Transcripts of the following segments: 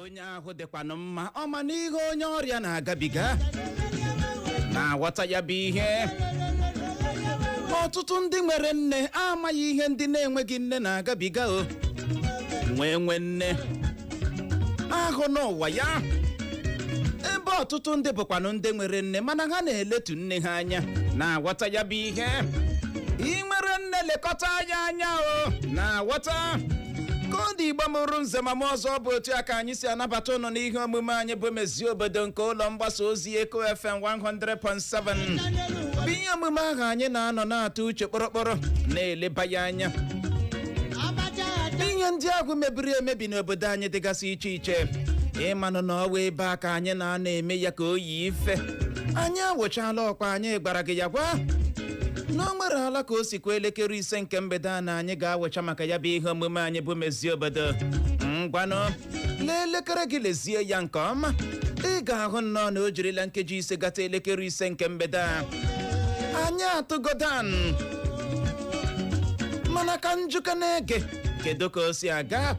Onye ahụ dịkwanụ mma, ọ ma na ihe onye ọrịa na-agabiga, na-aghọta ya bụ ihe. Ọtụtụ ndị nwere nne amaghị ihe ndị na-enweghị nne na-agabiga. O nwee nwe nne ahụ n'ụwa ya, ebe ọtụtụ ndị bụkwanụ ndị nwere nne, mana ha na-eletu nne ha anya, na-aghọta ya bụ ihe. Ị nwere nne, lekọta anya anya o, na-aghọta ka ọ dị. Igbo mụrụ nze ma m ọzọ, bụ otu a ka anyị si anabata ụnụ n'ihe omume anyị bụ Mezie Obodo nke ụlọ mgbasa ozi Eko FM 100.7, bụ ihe omume ahụ anyị na-anọ na-atụ uche kpọrọkpọrọ, na-eleba ya anya ihe ndị ahụ mebiri emebi n'obodo anyị dịgasị iche iche. Ịmanụ na ọwa ebe a ka anyị na-anọ eme ya ka o yi ife. Anyị awụchala ọkwa anyị gwara gị ya gwa na o nwere ala ka o sikwa elekere 5 nke mgbede a na anyị ga-awụcha maka ya bụ ihe omume anyị bụ Mezie Obodo. Ngwanụ, lee elekere gị, lezie ya nke ọma. Ị ga-ahụ nnọọ na o jirila nkeji 5 gata elekere 5 nke mgbede a. Anyị atụgodan, mana ka njụka na-ege, kedu ka o si aga?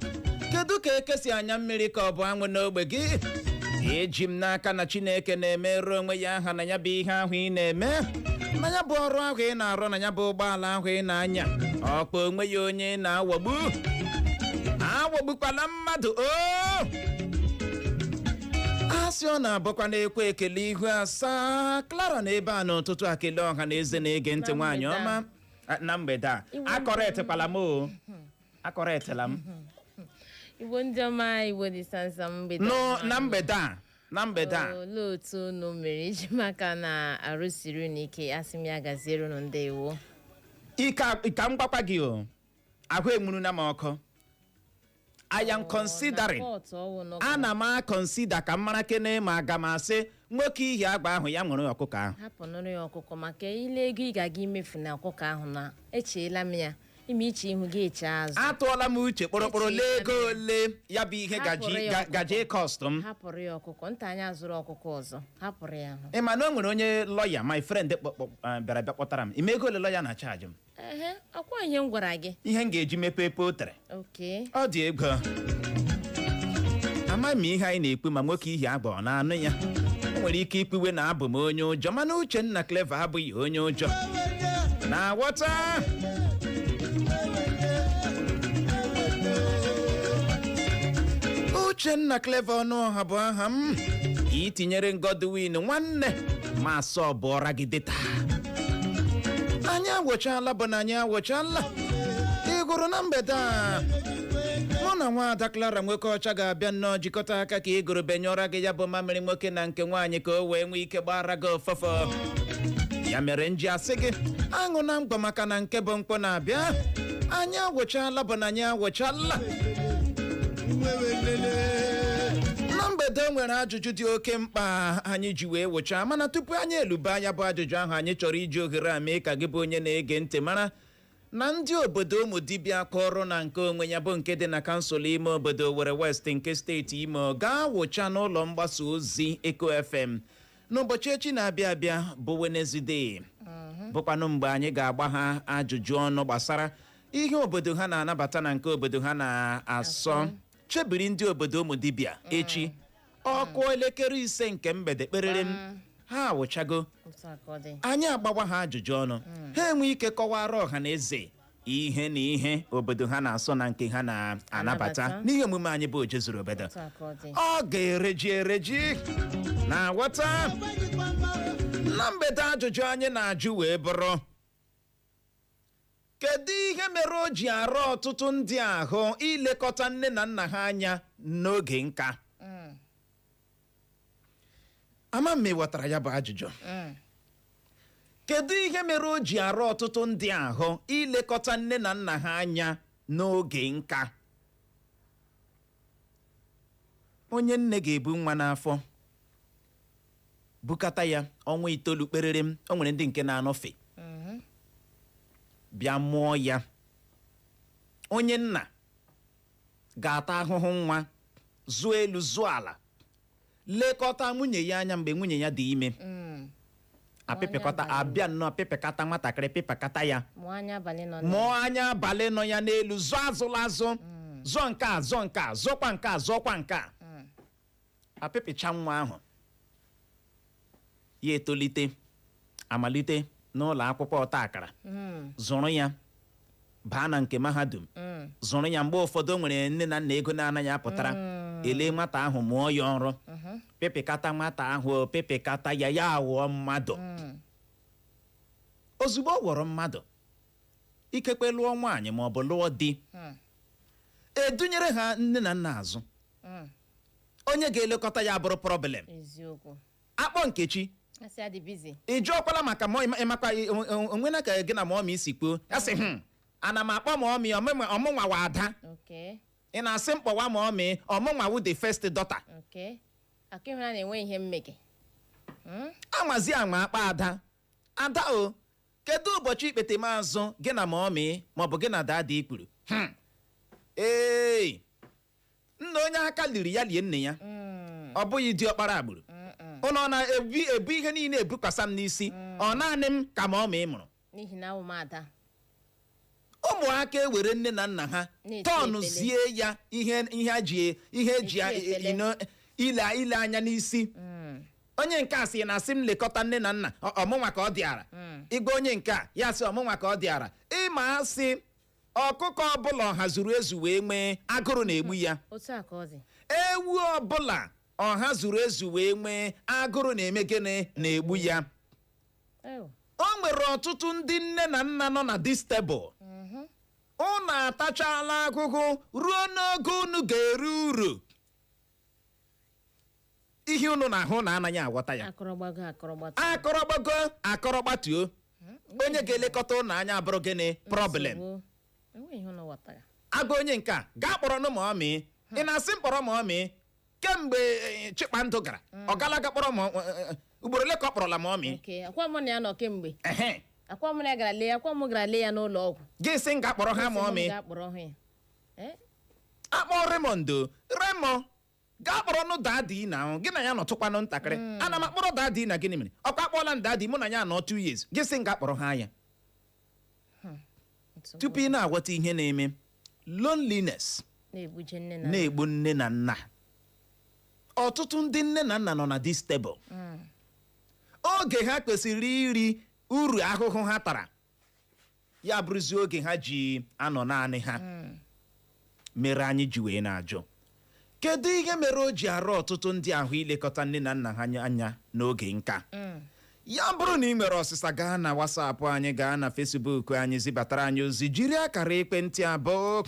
Kedu ka eke si anya mmiri ka ọ bụ anwụ n'ogbe gị? Eji m n'aka na Chineke na-emerụ onwe ya aha na ya bụ ihe ahụ ị na-eme, na ya bụ ọrụ ahụ ị na-arụ, na ya bụ ụgbọala ahụ ị na-anya, ọkpa onwe ya onye ị na-aghọgbu. Aghọgbukwala mmadụ o. A sị ọ na-abụkwa na-ekwe ekele ihu asaa. Clara na ebe a n'ụtụtụ a, kelee ọha na eze na-ege ntị. Na nwaanyị mgbede a. ọma. Na mgbede a, akọretịkwala m o, akọretịla m. Igbo ndị ọma, Igbo dị sansa, mgbede nụ ọma. Na mgbede a, na mgbede a. Olee otu unu mere? Iji maka na arụsiri unu ike, asị m ya gaziere unu. Ndewo. Ike ka m gwakwa gị o, ahụ enwuru na m ọkụ. I am considering. Na kọtụ ọwụ nọ. Ana m a-consider ka m mara kene ma aga m asị nwoke ihi agba ahụ ya nwere ọkụkọ ahụ. Hapụnụrụ ya ọkụkọ, maka ile ego ị ga-aga imefu na ọkụkọ ahụ, na echeela m ya ime iche ihu gị eche azụ. Atụọla m uche kpọrọkpọrọ, lee ego ole ya bụ ihe gaji Hapụrụ ya ọkụkọ. Gaji cost m. Hapụrụ ya ọkụkọ nta, anya azụrụ ọkụkọ ọzọ, hapụrụ ya ahụ. Ị ma na o nwere onye lọya, my friend, bịara bịa kpọtara m ime ego ole lọya na-charge m. Ehe, ọkwa ihe m gwara gị. Ihe m ga-eji mepee poultry. Ọ dị ego. Amaghị m ihe anyị na-ekwu, ma nwoke ihi agba ọ na-anụ ya. O nwere ike ikpuwe na abụ m onye ụjọ, mana Uchenna Clever abụghị onye ụjọ, na-aghọta. Uchenna Clever Ọnụọha bụ aha m. Itinyere Godwin nwanne ma asọ bụọra gị dịta. Anyị awụchala bụ na anyị awụchala. Ị gụrụ na mgbede a, mụ na nwaada Clara nwoke ọcha ga-abịa nnọọ jikọta aka ka ị gụrụ benyụọra gị ya bụ mamịrị nwoke na nke nwaanyị, ka o wee nwee ike gbara gị ụfọfọ. Ya mere m ji asị gị aṅụ na mkpọ, maka na nke bụ mkpọ na-abịa. Anyị awụchala bụ na anyị awụchala. Na mgbede o nwere ajụjụ dị oke mkpa anyị ji wee wụchaa, mana tupu anyị elube anya bụ ajụjụ ahụ, anyị chọrọ iji ohere a mee ka gị bụ onye na-ege ntị mara na ndị obodo ụmụ dibịa kọrọ na nke onwe ya bụ nke dị na kansụl ime obodo Owerri West nke steeti Imo gaa wụcha n'ụlọ mgbasa ozi Eko FM n'ụbọchị echi na-abịa abịa, bụ Wenezdee, bụkwanụ mgbe anyị ga-agba ha ajụjụ ọnụ gbasara ihe obodo ha na-anabata na nke obodo ha na-asọ. Chebiri ndị obodo ụmụ dibịa echi ọkụ elekere 5 nke mgbede kperere m, ha awụchago. Otu a ka ọ dị. Anyị agbawa ha ajụjụ ọnụ, ha enwe ike kọwara ọha na eze ihe na ihe obodo ha na-asọ na nke ha na-anabata Anabata. n'ihe omume anyị bụ Oje Zuru Obodo. Otu a ka ọ dị. Ọ ga-ereji ereji na ghọta. Na mgbede, ajụjụ anyị na-ajụ wee bụrụ: kedu ihe mere o ji arụ ọtụtụ ndị ahụ ilekọta nne na nna ha anya n'oge nka? Ama m ị ghọtara ya bụ ajụjụ. Kedu ihe mere o ji arụ ọtụtụ ndị ahụ ilekọta nne na nna ha anya n'oge nka? Onye nne ga-ebu nwa n'afọ, bukata ya ọnwa 9 kperere m, o nwere ndị nke na-anọfe bịa mụọ ya. Onye nna ga-ata ahụhụ nwa, zụọ elu zụọ ala, lekọta nwunye ya anya mgbe nwunye ya dị ime, apịpịkọta Mụọ anya abalị. Abịa nnọọ pịpịkata nwatakịrị, pịpịkata ya. Mụọ anya abalị nọ. Mụọ anya abalị nọ ya n'elu, zụọ azụla azụ, zụọ nke a, zụọ nke a, zụọkwa nke a, zụọkwa nke a. Apịpịcha nwa ahụ, ya etolite, amalite n'ụlọ akwụkwọ ọta akara, zụrụ ya baa na nke mahadum, zụrụ ya. Mgbe ụfọdụ o nwere nne na nna ego na-anaghị apụtara ele nwata ahụ, mụọ ya ọrụ, pịpịkata nwata ahụ, pịpịkata ya, ya aghọọ mmadụ. Ozugbo ọ ghọrọ mmadụ, ikekwe lụọ nwaanyị ma ọ bụ lụọ di, edunyere ha nne na nna azụ. Onye ga-elekọta ya bụrụ problem. Eziokwu. Akpọ Nkechi, Asị adị busy. Ị jụọkwala maka mọ ịmakwa onwena ka gị na mummy si kwuo? Ya sị, ana m akpọ mummy ọmụnwa wa ada. Ị na-asị mkpọwa mummy ọmụnwa wu the first daughter. Okay, akụ ịhụna na-enwe ihe mmege. Anwazi anwa akpa ada, ada o, kedu ụbọchị ikpete maazụ gị na mummy maọbụ gị na daddy ikpuru? Ee, nna, onye aka liri ya lie nne ya. Ọ bụghị diọkpara agbụrụ ụnụ ọ na-ebu ebu ihe niile ebukwasa m n'isi. Ọ naanị m ka mummy mụrụ? N'ihi na awụ m ada. Ụmụaka ewere nne na nna ha Na-eti tọnụzie ya ihe ihe a ji ihe eji Eti efele. Ile ile anya n'isi. Onye nke a sị na asị m lekọta nne na nna ọmụnwa ka ọ dịara. Ịgwa onye nke a, ya sị ọmụnwa ka ọ dịara. Ịma asị ọkụkọ ọbụla ọha zuru ezu wee nwee, agụrụ na-egbu ya. Otu a ka ọ dị. Ewu ọbụla ọha zuru ezu wee nwee, agụrụ na-eme gịnị? Na-egbu ya. Ew. O nwere ọtụtụ ndị nne na nna nọ na this table. Unu atachala ahụhụ ruo n'oge unu ga-eru uru. Ihe unu na-ahụ na anaghị aghọta ya. Akọrọgbago, akọrọgbata. Akọrọgbago, akọrọgbatuo, onye ga-elekọta ụnụ anya abụrụ gịnị? Problem. Nsogbu. Enweghị ihe unu ghọtara. Agwa onye nke a, gaa kpọrọ nụ mummy. Ị na-asị m kpọrọ mummy kemgbe Chikpandụ gara, ọ galaga kpọrọ m ugboro ole ka ọ kpọrọla mummy? Okay, akwa mụ na ya nọ kemgbe. Ehe. Akwa mụ na ya gara lee, akwa mụ gara lee ya n'ụlọ ọgwụ. Gị sị m gaa kpọrọ ha Sị m mummy. gaa kpọrọ ha ya. Eh? Akpọ Raymond, Remo, gaa kpọrọ nụ daddy na ahụ gị na ya nọtụkwanụ ntakịrị. Ana m akpọrọ daddy na gịnị mere? Ọkwa akpọọla m daddy, mụ na ya nọ 2 years, gị sị m gaa kpọrọ ha ya? Nsogbu. Tupu ị na-aghọta ihe na-eme, loneliness na-egbuje nne na na-egbu nne na nna. Ọtụtụ ndị nne na nna nọ na this table, oge ha kwesịrị iri uru ahụhụ ha tara, ya bụrụzi oge ha ji anọ naanị ha. Mere anyị ji wee na-ajụ, kedu ihe mere o ji arụ ọtụtụ ndị ahụ ilekọta nne na nna ha anya n'oge nka? Ya bụrụ na ị nwere ọsịsa, gaa na WhatsApp anyị, gaa na Facebook anyị, zibatara anyị ozi jiri akara ekwentị abụọ: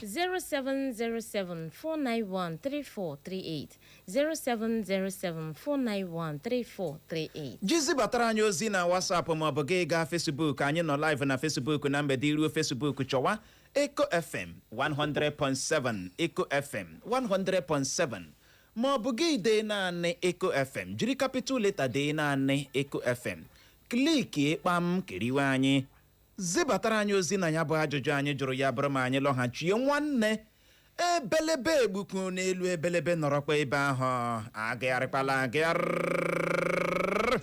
07074913438, 07074913438. Ji zibatara anyị ozi na WhatsApp maọbụ gị gaa Facebook anyị. Nọ live na Facebook na mgbede. Iruo Facebook, chọwa Eco FM 100.7, Eco FM 100.7, maọbụ gị dee naanị Eco FM, jiri capital letter dee naanị Eco FM, click kpam, kiriwe anyị, zibatara anyị ozi na ya bụ ajụjụ anyị jụrụ. Ya bụrụ ma anyị lọghachie, nwanne, ebelebe egbukwu n'elu ebelebe, nọrọkwa ebe ahụ, agagharịkwala agagharị.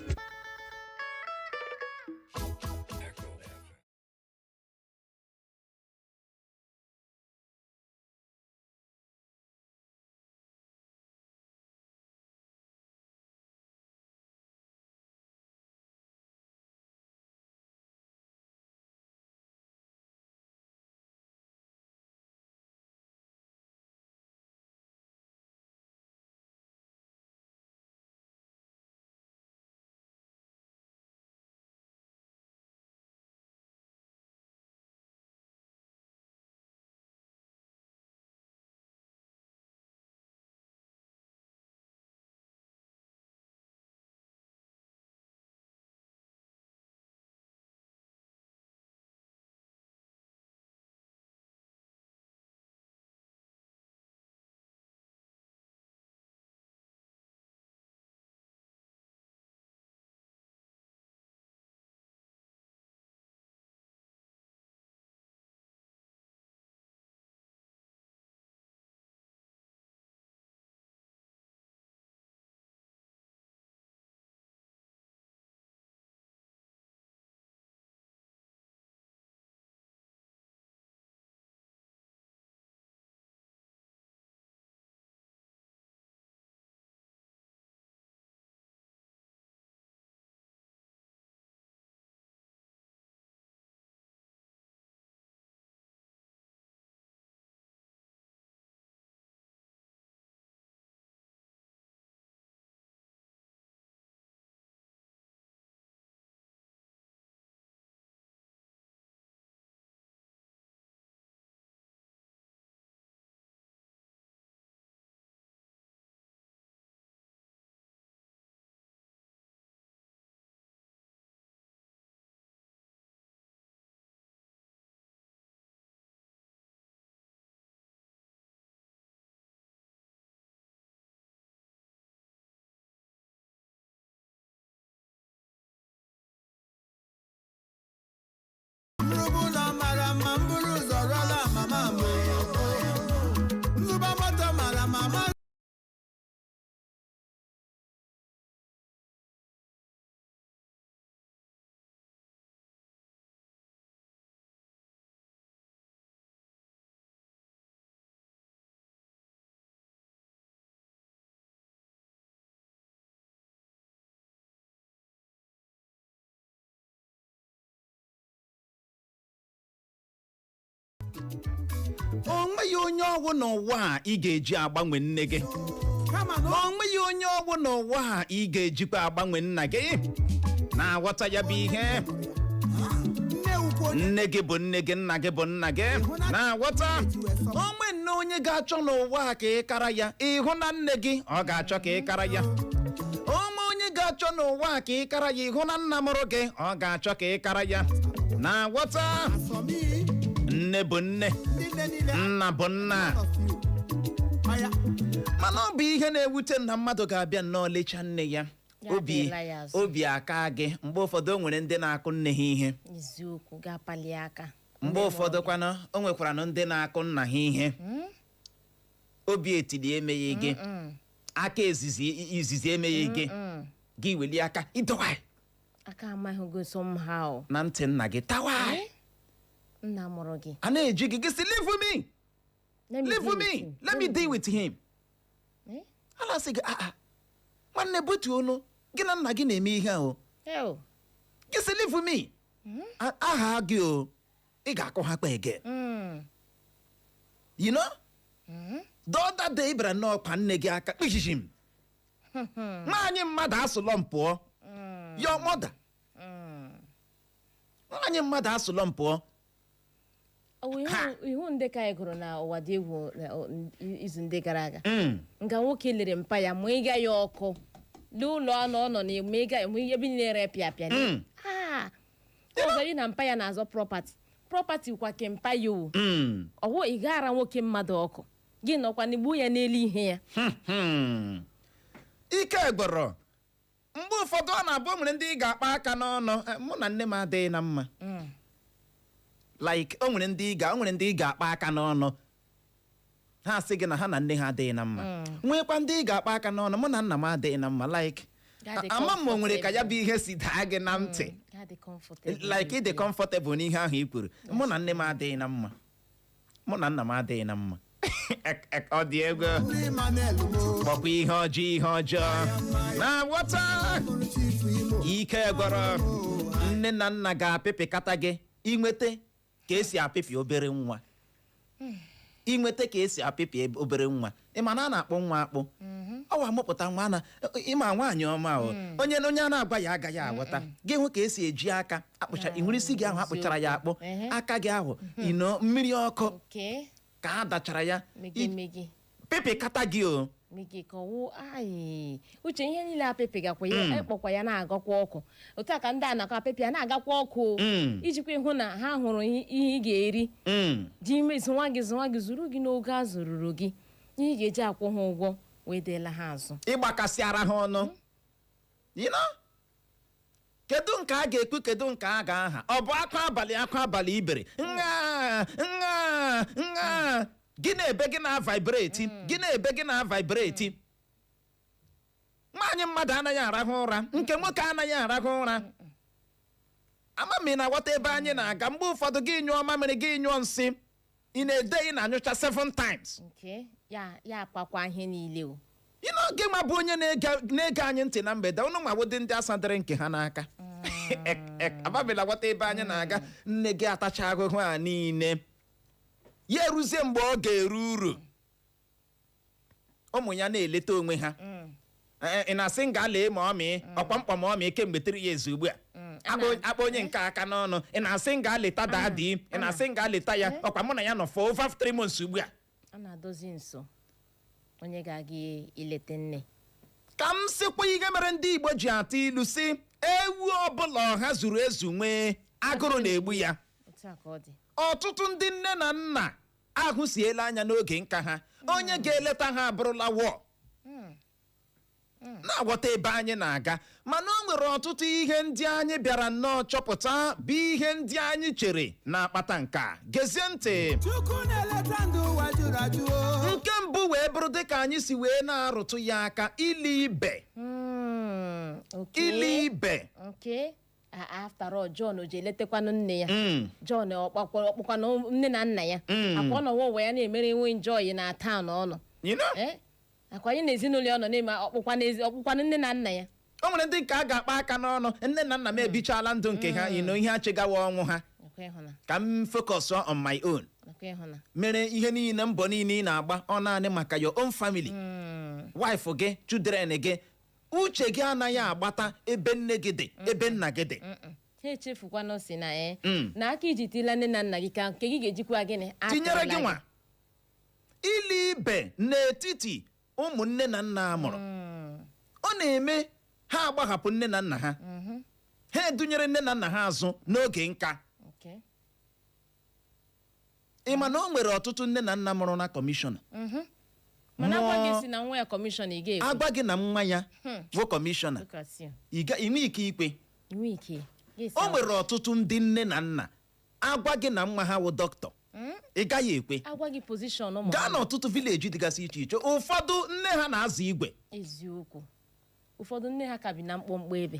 O nweghị onye ọgwụ n'ụwa a ị ga-eji agbanwe nne gị. Kama na O nweghị onye ọgwụ n'ụwa a ị ga-ejikwa agbanwe nna gị. Na-aghọta ya bụ ihe? Nne ukwu onye Nne gị bụ nne gị, nna gị bụ nna gị. Na-aghọta? Onwe nne onye ga-achọ n'ụwa a ka ị kara ya. Ịhụ na nne gị, ọ ga-achọ ka ị kara ya. Onwe onye ga-achọ n'ụwa a ka ị kara ya. Ịhụ na nna mụrụ gị, ọ ga-achọ ka ị kara ya. Na-aghọta? Asọmi. Nne bụ nne. Ndị nne niile. Nna bụ nna. Of you. Aya. Mana ọ bụ ihe na-ewute na mmadụ ga-abịa nnọọ lechaa nne ya, Ya obi adịla ya azụ. Obi aka gị. Mgbe ụfọdụ, o nwere ndị na-akụ nne ha ihe. Eziokwu, ga-apali aka. Mgbe ụfọdụ kwanụ, o nwekwaranụ ndị na-akụ nna ha ihe, obi etili emeghị gị aka, ezizi izizi emeghị gị, gị welie aka ịdọwa Aka amaghị go somehow. na ntị nna gị tawa. Nna mụrụ gị. A na-eji gị, gị sị, "Leave me." Let me "Leave deal me with him. Let me deal with him." Eh? Ala sị gị, "Ah ah, nwanne, butuo onu gị na nna gị na-eme ihe ahụ." Hell. Gị sị, "Leave me." Aha gị o, ị ga-akụ ha kpa ege. The other day, ị bịara nnọọ kwa nne gị aka kpichichim. Nwaanyị mmadụ asụlọ m pụọ. Your mother, nwaanyị mmadụ asụlọ m pụọ. Ọ bụ Ha. ihu ndị ka anyị gụrụ na Ụwa Dị Egwu na izu ndị gara aga, nga nwoke lere mpa ya ma ịga ya ọkụ lee ụlọ ọ nọ na ma ịga ma ebe niile ere pịa pịa. Ah, ọzọ ị na mpa ya na-azọ property, property kwa ke mpa ya o. Ọwụ ị gaara nwoke mmadụ ọkụ, gị nọkwa n'igbu ya n'elu ihe ya. Ike gwọrọ. Mgbe ụfọdụ, ọ na-abụ o nwere ndị ị ga-akpa aka n'ọnụ. "Mụ na nne m adịghị na mma." Like, o nwere ndị ị ga-akpa aka n'ọnụ, ha sị gị na ha na nne ha adịghị na mma. Nwekwa ndị ị ga-akpa aka n'ọnụ, "Mụ na nna m adịghị na mma." Like, Ga-adị ama m o nwere ka ya bụ ihe si daa gị na ntị. Ga-adị comfortable. Like, ịdị comfortable n'ihe ahụ i kwuru, "Mụ na nne m adịghị na mma, mụ na nna m adịghị na mma." Ọ dị egwu. Ndị Emmanuel mo. Kpọkwa ihe ọjọọ ihe ọjọọ na ghọta. Bụrụ chief Imo. Ike gwọrọ. Nne na nna ga-apịpịkata gị, inweta ka esi apịpị obere nwa, inweta ka esi apịpị obere nwa. Ịma na a na-akpụ nwa akpụ, ọ wa amụpụta nwa na ịma nwaanyị ọma o, onye onye a na-agwa ya agaghị aghọta. Gị hụ ka esi eji aka akpụcha ihụrụ isi gị ahụ akpụchara ya akpụ. Aka gị ahụ ino mmiri ọkụ ka a dachara ya. Megi megi. Pịpịkata gị o. Megi ka ọwụ ayi uche ihe niile apịpịgakwa ya, ekpọkwa ya na-agakwa ọkụ. Otu a ka ndị a nakọ apịpịa na-agakwa ọkụ o. Ijikwa ịhụ na ha hụrụ ihe ị ga-eri ji ime zụnwa gị, zụnwa gị, zụrụ gị n'oge a zụrụrụ gị ihe ị ga-eji akwụ ha ụgwọ wee deela ha azụ. Ịgbakasịara ha ọnụ. Kedu nke a ga-ekwu? Kedu nke a ga-aha? Ọ bụ akwa abalị, akwa abalị ibere nha nha nha gị na-ebe, gị na-vibrate, gị na-ebe, gị na-vibrate. Nwaanyị mmadụ anaghị arahụ ụra, nke nwoke anaghị arahụ ụra. Ama m ị na-aghọta ebe anyị na-aga. Mgbe ụfọdụ, gị nyụọ mamịrị, gị nyụọ nsị, ị na-ede, ị na-anyụcha seven times. Nke ya ya akpakwa ihe niile o. Ị na gị ma bụ onye na-ege anyị ntị na mgbede, ụnụ nwawụdị ndị asadịrị nke ha n'aka. Ababila ghọta ebe anyị na-aga. Nne gị atacha ahụhụ a niile, ya eruzie mgbe ọ ga-eru uru, ụmụ ya na-eleta onwe ha. Ị na-asị m gaa lee ma ọ mị ọkwa mkpọ ma ọ mị kemgbe 3 years ugbu a. Akpa onye nke aka n'ọnụ, ị na-asị m gaa leta daddy, ị na-asị m gaa leta ya, ọkwa mụ na ya nọ for over 3 months ugbu a. A na-adozi nso onye ga-aga ileta nne. Ka m sịkwa ihe mere ndị Igbo ji atụ ilu si ewu ọbụla ọha zuru ezu nwee, agụrụ na-egbu ya. Otu a ka ọ dị. Ọtụtụ ndị nne na nna ahụsiela anya n'oge nka ha, onye ga-eleta ha abụrụla wọ na-aghọta ebe anyị na-aga. Mana o nwere ọtụtụ ihe ndị anyị bịara nnọọ chọpụta bụ ihe ndị anyị chere na-akpata nke a. Gezie ntị. Chukwu na-eleta ndụ ụwa jụrụ ajụ o. Nke mbụ wee bụrụ, dịka anyị si wee na-arụtụ ya aka, ili ibe. Ili ibe. Okay. After all, John o ji eletakwanụ nne ya. John ọkpọkwanụ nne na nna ya. Akwa ọ nọwa ụwa ya na-emere enwe enjoy na town ọ nọ. You know? Eh? Akwa anyị na ezinụlọ ya ọ nọ na-eme ọkpụkwanụ nne na nna ya. O nwere ndị nke a ga-akpa aka n'ọnụ, "Nne na nna m ebichala ndụ nke ha, ihe achegawa ọnwụ ha." Nakwa ịhụna. "Ka m focus on my own." Nakwa Ọkwa ịhụna. Mere ihe niile, mbọ niile ị na-agba, ọ naanị maka your own family, wife gị, children gị. Uche gị anaghị agbata ebe nne gị dị, ebe nna gị dị. Ha echefukwana si na na aka iji tila nne na nna gị ka nke gị ga-ejikwa gịnị tinyere atụla. Gị nwa ili ibe n'etiti ụmụnne na nna a mụrụ, ọ na-eme ha agbahapụ nne na nna ha, ha edunyere nne na nna ha azụ n'oge nka. Ị ma na o nwere ọtụtụ nne na nna mụrụ na kọmishọna? Mana agwa gị si na nwa ya kọmishọna, ị ga-ekwe? Agwa gị na nwa ya bụ kọmishọna, Look at you. ị nwee ike ikwe? Inwe ike. Gị si O nwere ọtụtụ ndị nne na nna, agwa gị na nwa ha wụ dọkịta, ị gaghị ekwe. Agwa gị position ụmụ Gaa ha. n'ọtụtụ village dịgasị iche iche, ụfọdụ nne ha na-azụ igwe. Eziokwu, ụfọdụ nne ha ka bi na mkpọmkpọ ebe.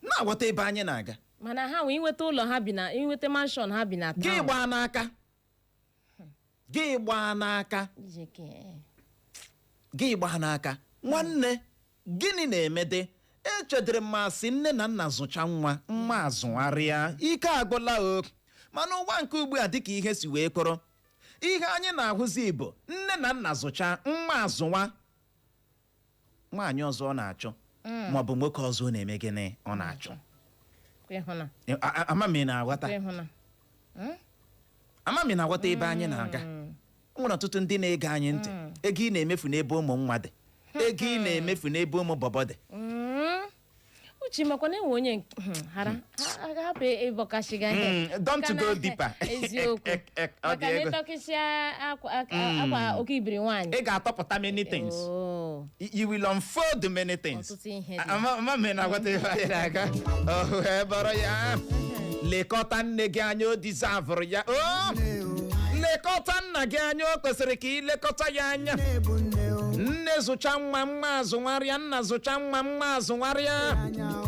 Na-aghọta ebe anyị na-aga? Mana ha nwee inweta ụlọ ha bi na, inweta mansion ha bi na Gị town. gbaa n'aka, gị gbaa n'aka. Ijeke. Gị gbaa n'aka, nwanne, gịnị na-emede? Echedere m masị nne na nna zụcha nwa, nwa azụgharịa, ike agwụla o. Mana ụwa nke ugbu a, dịka ihe si wee kọrọ, ihe anyị na-ahụzi bụ nne na nna zụcha nwa, azụwa nwaanyị ọzọ ọ na-achọ, maọbụ nwoke ọzọ ọ na-eme gịnị, ọ na-achọ. Kwa ịhụna. Ama m ị na-aghọta. Kwa ịhụna. Ama m ị na-aghọta ebe anyị na-aga. O nwere ọtụtụ ndị na-ege anyị ntị. Ego ị na-emefu n'ebe ụmụ nwa dị, ego ị na-emefu n'ebe ụmụ bọbọ dị. Uche, makwa na enwe onye hara ha hapụ ịbọkashiga ihe. Don't Maka go deeper. Eziokwu. Ọ dị Maka na ego. ịtọkịsịa akwa oke ibiri nwaanyị, Ị ga-atọpụta many things. Oh. You will unfold many things. Ọtụtụ ihe dị. Ama m ị na-aghọta ebe anyị na-aga. Oh, bọrọ ya, lekọta nne gị anya, o deserve ya o. Lekọta nna gị anya, o kwesịrị ka ị lekọta ya anya. Nne bụ nne o. Nne zụcha nwa, nwa azụnwarịa. Nna zụcha nwa, nwa azụnwarịa. Anya o.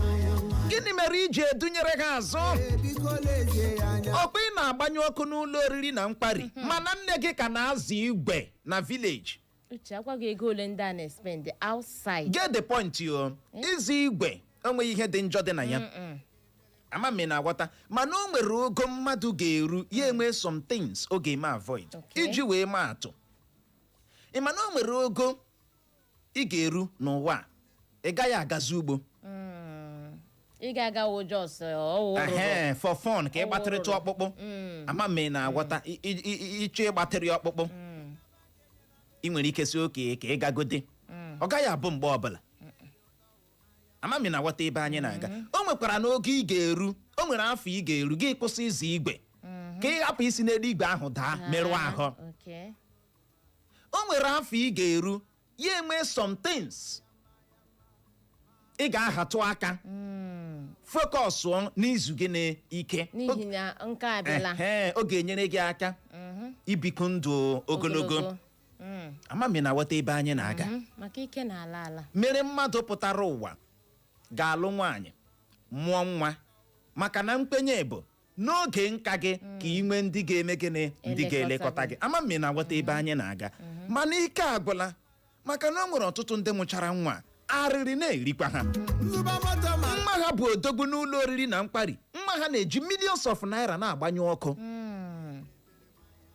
Gịnị mere iji edunyere ha azụ? Biko lezie ya anya. Ọkwa ị na-agbanye ọkụ n'ụlọ oriri na nkwari, mana nne gị ka na-azụ igwe na village. Uche, akwa gị ego ole ndị a na-spend outside. Get the point o. Ịzụ igwe enweghị ihe dị njọ dị na ya, ama m ị na-aghọta, mana o nwere ogo mmadụ ga-eru, ya enwe some things ọ ga-eme avoid. Iji wee maa atụ, ị ma na o nwere ogo ị ga-eru n'ụwa a, ị gaghị agazi ugbo. Ị ga-aga ụjọ ọwụ. Ehe, for fun ka ị gbatịrịtụ Ọwụrụ. ọkpụkpụ, ama m ị na-aghọta. Ịchọ ịgbatịrị ọkpụkpụ, ị nwere ike si oke ka ị gagode, ọ gaghị abụ mgbe ọbụla. Ama m ị na-aghọta ebe anyị na-aga. O nwekwara n'oge ị ga-eru, o nwere afọ ị ga-eru, gị kwụsị ịzụ igwe ka ị hapụ isi n'elu igwe ahụ daa merụọ ahụ. O nwere afọ ị ga-eru, ya enwe some things ị ga-ahatụ aka, focus n'izu gị na ike. N'ihi na nke a abịala. Ehe, ọ ga-enyere gị aka ibikwu ndụ ogologo. Ama m ị na-aghọta ebe anyị na-aga. Maka ike na-ala ala. Mere mmadụ pụtara ụwa ga-alụ nwaanyị, mụọ nwa, maka na nkwenye bụ n'oge nka gị ka ị nwee ndị ga-eme gịnị, ndị elekọta ga-elekọta gị. gị. Ama m ị na-aghọta ebe anyị na-aga. Mana ike agwụla, maka na o nwere ọtụtụ ndị mụchara nwa, arịrị na-erikwa ha. Nzụba moto ma. Nwa ha bụ odogwu n'ụlọ oriri na nkwari, nwa ha na-eji millions of naira na-agbanyụ ọkụ,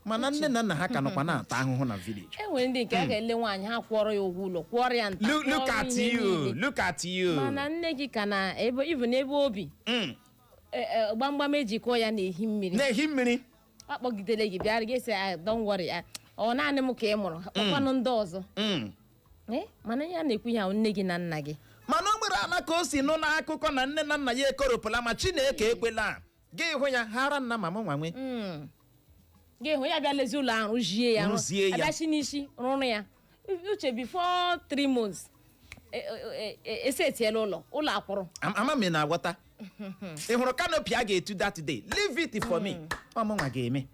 mana nne na nna ha ka nọkwa na-ata ahụhụ na village. E nwere ndị nke a ga-ele nwaanyị, ha kwụọrọ ya ụgwọ ụlọ, kwụọrọ ya nta, Look, look kwụọrọ at ihe you niile. Look at you. Mana nne gị ka na ebe even ebe obi gbamgbam ejikọ ya na-ehi mmiri. Na-ehi mmiri. Ọ kpọgidere gị bịara gị sị, "Ah, don't worry, ah, ọ naanị m ka ị mụrụ, kpọkwanụ ndị ọzọ." Mana ihe a na-ekwu ya ahụ, nne gị na nna gị. Mana o nwere ala ka o si nụ n'akụkọ na nne na nna ya ekoropụla, ma Chineke ekwela, gị hụ ya hara nna ma mụ nwa nwe. Gị hụ ya bịa lezi ụlọ ahụ, rụzie ya. Rụzie ya. Abịachi n'isi rụrụ ya. Uche, before 3 months esetiela ụlọ, ụlọ akwụrụ. Ama m ị na-aghọta. Ị hụrụ canopy a ga-etu that day, leave it for me, ọ mụ nwa ga-eme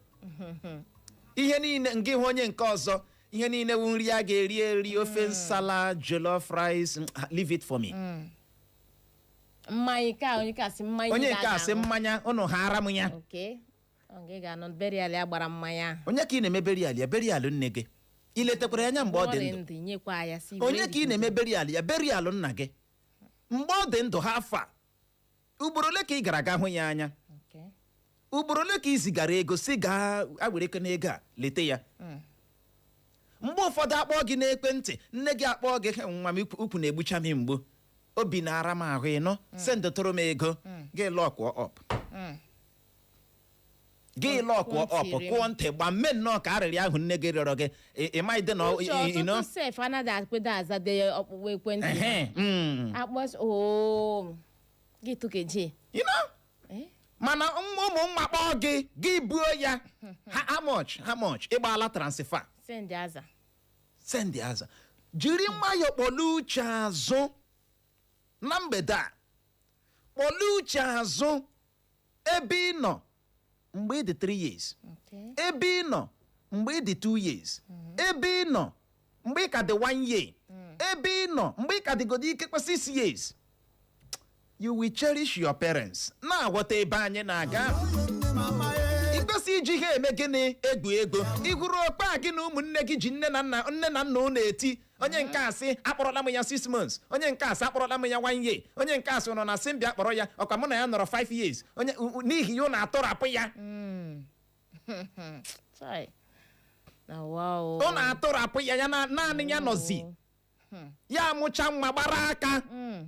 ihe niile. Ngị hụ onye nke ọzọ, ihe niile wụ nri a ga-eri eri, ofe nsala, jollof rice, leave it for me. Mmanya ka onye ka sị mmanya Onye niile nke a a sị ga-aṅụ. mmanya ụnụ ha ara m ya. Okay. Ọ gị ga-anọ burial ya gbara mmanya ahụ. Onye ka ị na-eme burial ya? Burial nne gị, ị letakwara ya anya mgbe ọ dị Ọ ndụ? ndụ, nyekwa ya si Onye ka ị na-eme burial ya? Burial nna gị mgbe ọ dị ndụ, ha afọ a ugboro ole ka ị gara aga hụ ya anya? Okay. Ugboro ole ka ị zigara ego si gaa awere eke n'ego a lete ya? Mgbe ụfọdụ akpọọ gị n'ekwentị, nne gị akpọọ gị, "Nwa m, ukwu na-egbucha m mgbu, obi na-ara m ahụ, ịnụ, sendụtụrụ m ego." Gị lockụọ up, gị lockụọ up. Ntị. Kụọ ntị gba mme nnọọ ka arịrịọ ahụ nne gị rịọrọ gị. Ị maghịdị na Uche, ọtụtụ sef anaghị akwedo azade ọkpụkpọ ekwentị. Ehe. Akpọ oo, gị tụkeje. You know? Eh? Mana ụmụ nwa kpọọ gị, gị buo ya ha, "How much? How much?" Ịgbaala transfer. Send aza. Send aza. Jiri nwayọọ kpọlụ uche azụ na mgbede a, kpọlụ uche azụ ebe ị nọ mgbe ị dị 3 years, ebe ị nọ mgbe ị dị 2 years, ebe ị nọ mgbe ị ka dị 1 year, ebe ị nọ mgbe ị ka dịgodo ikekwe 6 years. You will cherish your parents. Na-aghọta ebe anyị na-aga? Ị kwesị iji ha eme gịnị? Egwu ego. Ị hụrụ okpe a gị na ụmụnne gị ji nne na nna, nne na nna unu eti? Onye nke asị, "Akpọrọla m ya 6 months." Onye nke asị, "Akpọrọla m ya 1 year." Onye nke asị, "Nọ na sị m bịa kpọrọ ya, ọkwa mụ na ya nọrọ 5 years." Onye n'ihi ya, unu atọrapụ ya. Chai. Na wow. Unu atọrapụ ya, ya na naanị ya nọzi, ya amụcha nwa gbara aka.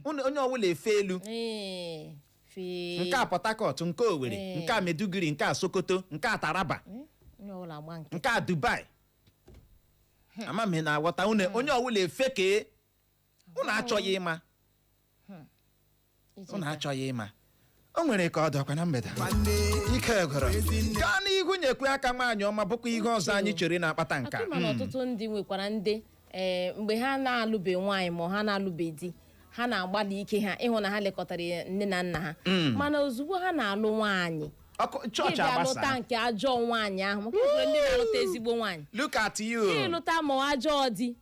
Unu onye ọbụla efe elu. Ee, fee. Nke a Port Harcourt, nke Owerri, nke a Maiduguri, nke a Sokoto, nke a Taraba. Eh, onye ọbụla agba nke. Nke a Dubai. Ama m ị na-aghọta. Unu onye ọbụla efe kee, unu achọghị ịma. Ije Unu ka. achọghị ịma. O nwere ka ọ dọkwa na mgbede. Nwanne. Ike gụrụ. Gaa n'ihu, nyekwe aka, nwaanyị ọma. Bụkwa ihe ọzọ anyị chere na-akpata nka. Akụ, mana ọtụtụ ndị nwekwara ndị ee mgbe ha na-alụbe nwaanyị ma ha na-alụbe di, ha na-agbalị ike ha ịhụ na ha lekọtara ya, nne na nna ha. Mana ozugbo ha na-alụ nwaanyị, Ọkụ chọọchị ịbịa agbasa. lụta nke ajọ nwaanyị ahụ, maka o nwere ndị na-alụta ezigbo nwaanyị. Look at you. Ịlụta ma ajọọ di,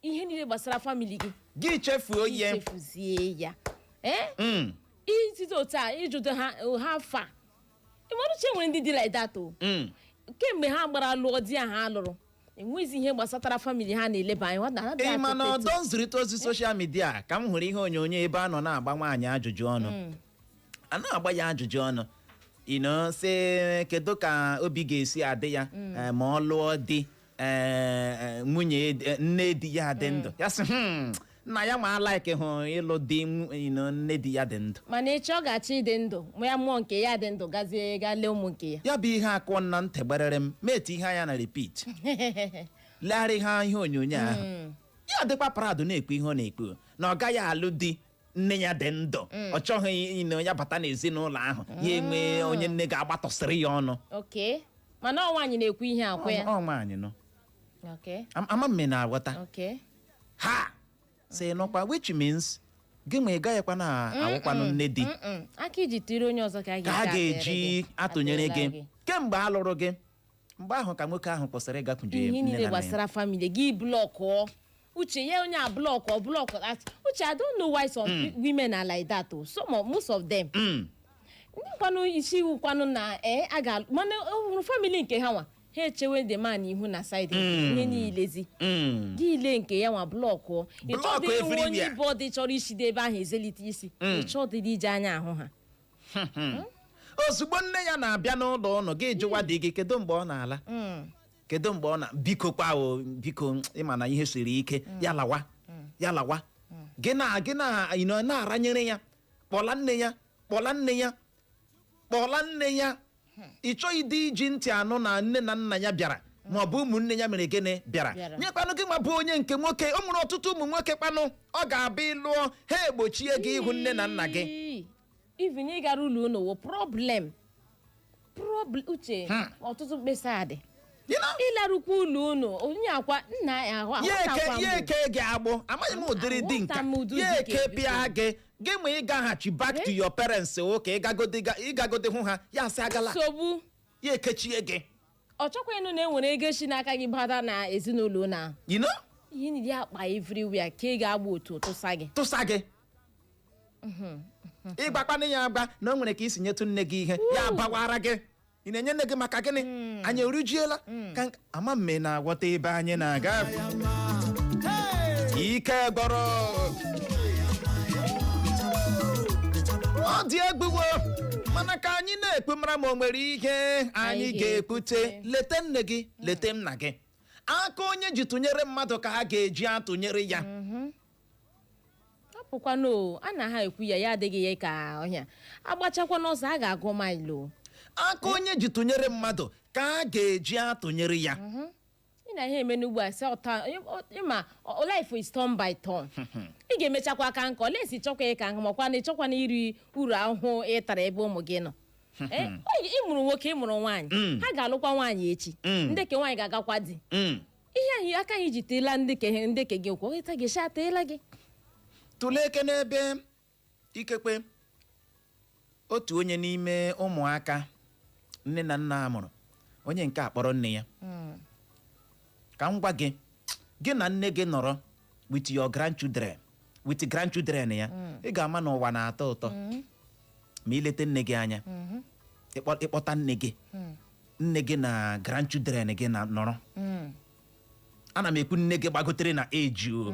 ihe niile gbasara family gị, gị chefuo ihe. Ichefuzie ya, ee. Itite otu a ịjụdo ha ha fa ịmara uche, nwere ndị dị like that o. Kemgbe ha gbara lụọ di ahụ ha lụrụ, enwezi ihe gbasatara family ha na-eleba anya. Ha Ị ma na na-atụtụ. ọdọ nzirịta ozi social media ka m hụrụ ihe onyonyo ebe a nọ na-agba nwaanyị ajụjụ ọnụ. A na-agba ya ajụjụ ọnụ ino sị, kedu ka obi ga-esi adị ya ma ọ lụọ di, nwunye nne di ya dị ndụ? Ya sị, nna ya ma like hụ ịlụ di nne di ya dị ndụ." Mana echi ọ ga-achọ ịdị ndụ ma ya mụọ nke ya dị ndụ, gazie gaa lee ụmụ nke ya. Ya bụ ihe akụọ na ntị gbarịrị m meti ihe anya na repeat, legharị ha ihe onyonyo ahụ. Ya dịkwa proud na-ekwu ihe ọ na-ekwu na ọ gaghị alụ di nne ya dị ndụ. Ọ chọghị ịnụ ya bata n'ezinụlọ ahụ, ya enwee onye nne ga-agbatọsịrị ya ọnụ. Ok, mana ọ nwaanyị na-ekwu ihe akwa ya? Ọ nwaanyị nọ. Ama mme na-aghọta. Ha si nọkwa, which means gị ma ị gaghịkwa na awụkwanụ nne di. Mm-mm. Aka iji tiri onye ọzọ ka a ka a ga-eji ga-eji atụnyere gị. atụnyere. Kemgbe a lụrụ gị, mgbe ahụ ka nwoke ahụ kwụsịrị ịgakwunje Ihe nne niile na nna ya. gbasara family gị, blockụọ uche ya, onye a blockụọ, block. Uche, I don't know why some women are like that o. Some of, most of them, ndị kwanụ isi iwu kwanụ na ee a ga mana ọ hụrụ family nke ha nwa, ha echewe the man ihu na side ihe niilezi. Gị ile nke ya nwa, blockụọ. Ị Block chọdịrị inwe onye everywhere. bọdị chọrọ ishide ebe ahụ ezelite isi, ị chọdịrị ije anya ahụ ha. Ozugbo nne ya na-abịa n'ụlọ ụnụ, gị jụwa di gị, "Kedu mgbe ọ na-ala? Kedu mgbe ọ na? Biko kwa o, biko, ịma na ihe siri ike." Ya lawa, ya lawa. Gị na na-aranyere ya, kpọla nne ya, kpọla nne ya, kpọla nne ya. Ị chọghị dị iji ntị anụ na nne na nna ya bịara, ma ọ bụ ụmụnne ya mere gịnị bịara. Bịara. Nyekwanụ gị nwa bụ onye nke nwoke, o nwere ọtụtụ ụmụ nwoke kpanụ ọ ga-abịa ịlụọ, ha egbochie gị ịhụ nne na nna gị. Even ịgara ụlọ ụlọ wo problem, problem, uche. Ọtụtụ mkpesa dị. You know? Ịlarukwa ụlọ ụnụ, onye akwa nna ya ahụ. Ya eke aghọtakwa m. Ya eke gị agbụ, amaghị m ụdịrị dị nka. Aghọta m ụdị Ya dị eke ka pịa gị, gị ma ịgaghachi back to your parents o ka ịgagode hụ ha, ya asị agala. Nsogbu. Ya ekechie gị. Ọ chọkwa ịnụ na enwere ego si n'aka gị bata na ezinụlọ ụnụ ahụ. You know? Ihe niile akpa everywhere ka ị ga-agba otu tụsa gị. Tụsa gị. Ịgbakwanụ ya agba na o nwere ka isi nyetụ nne gị ihe, ya bawara gị, ị na-enye nne gị maka gịnị? Anyị erujiela ka ama mme na-aghọta ebe anyị na-aga. Ike gbọrọ, ọ dị egbuwo. Mana ka anyị na-ekwu, mara ma o nwere ihe anyị Anyị ga-ekwute. ga-ekwute. Leta nne gị, leta nna gị. Aka onye ji tụnyere mmadụ ka ha ga-eji atụnyere ya. Hapụkwanụ o, a na ha ekwu ya, ya adịghị ya ka ọhịa agbachakwa n'ọsọ a ga-agụ maịlụ o. Aka onye ji tụnyere mmadụ ka a ga-eji atụnyere ya. Ị na ihe eme n'ugbu a sị ọta ịma life is turn by turn. Ị ga-emechakwa aka nka ole esi chọkwa ịka nka, makwa na ịchọkwa na iri uru ahụhụ ị tara ebe ụmụ gị nọ. Ị mụrụ nwoke, ị mụrụ nwaanyị, ha ga-alụkwa nwaanyị echi. Ndị ke nwaanyị ga-agakwa di. Ihe ahụ aka anyị ji teela ndị ke ndị ke gị ụkwụ ịta gị sha teela gị. Tụlee eke n'ebe ikekwe otu onye n'ime ụmụaka nne na nna mụrụ, onye nke a kpọrọ nne ya. Ka m gwa gị, gị na nne gị nọrọ with your grandchildren, with grandchildren ya, ị ga-ama na ụwa na-atọ ụtọ ma ilete nne gị anya. Ịkpọta nne gị, nne gị na grandchildren gị na nọrọ. Ana m ekwu nne gị gbagotere na age o,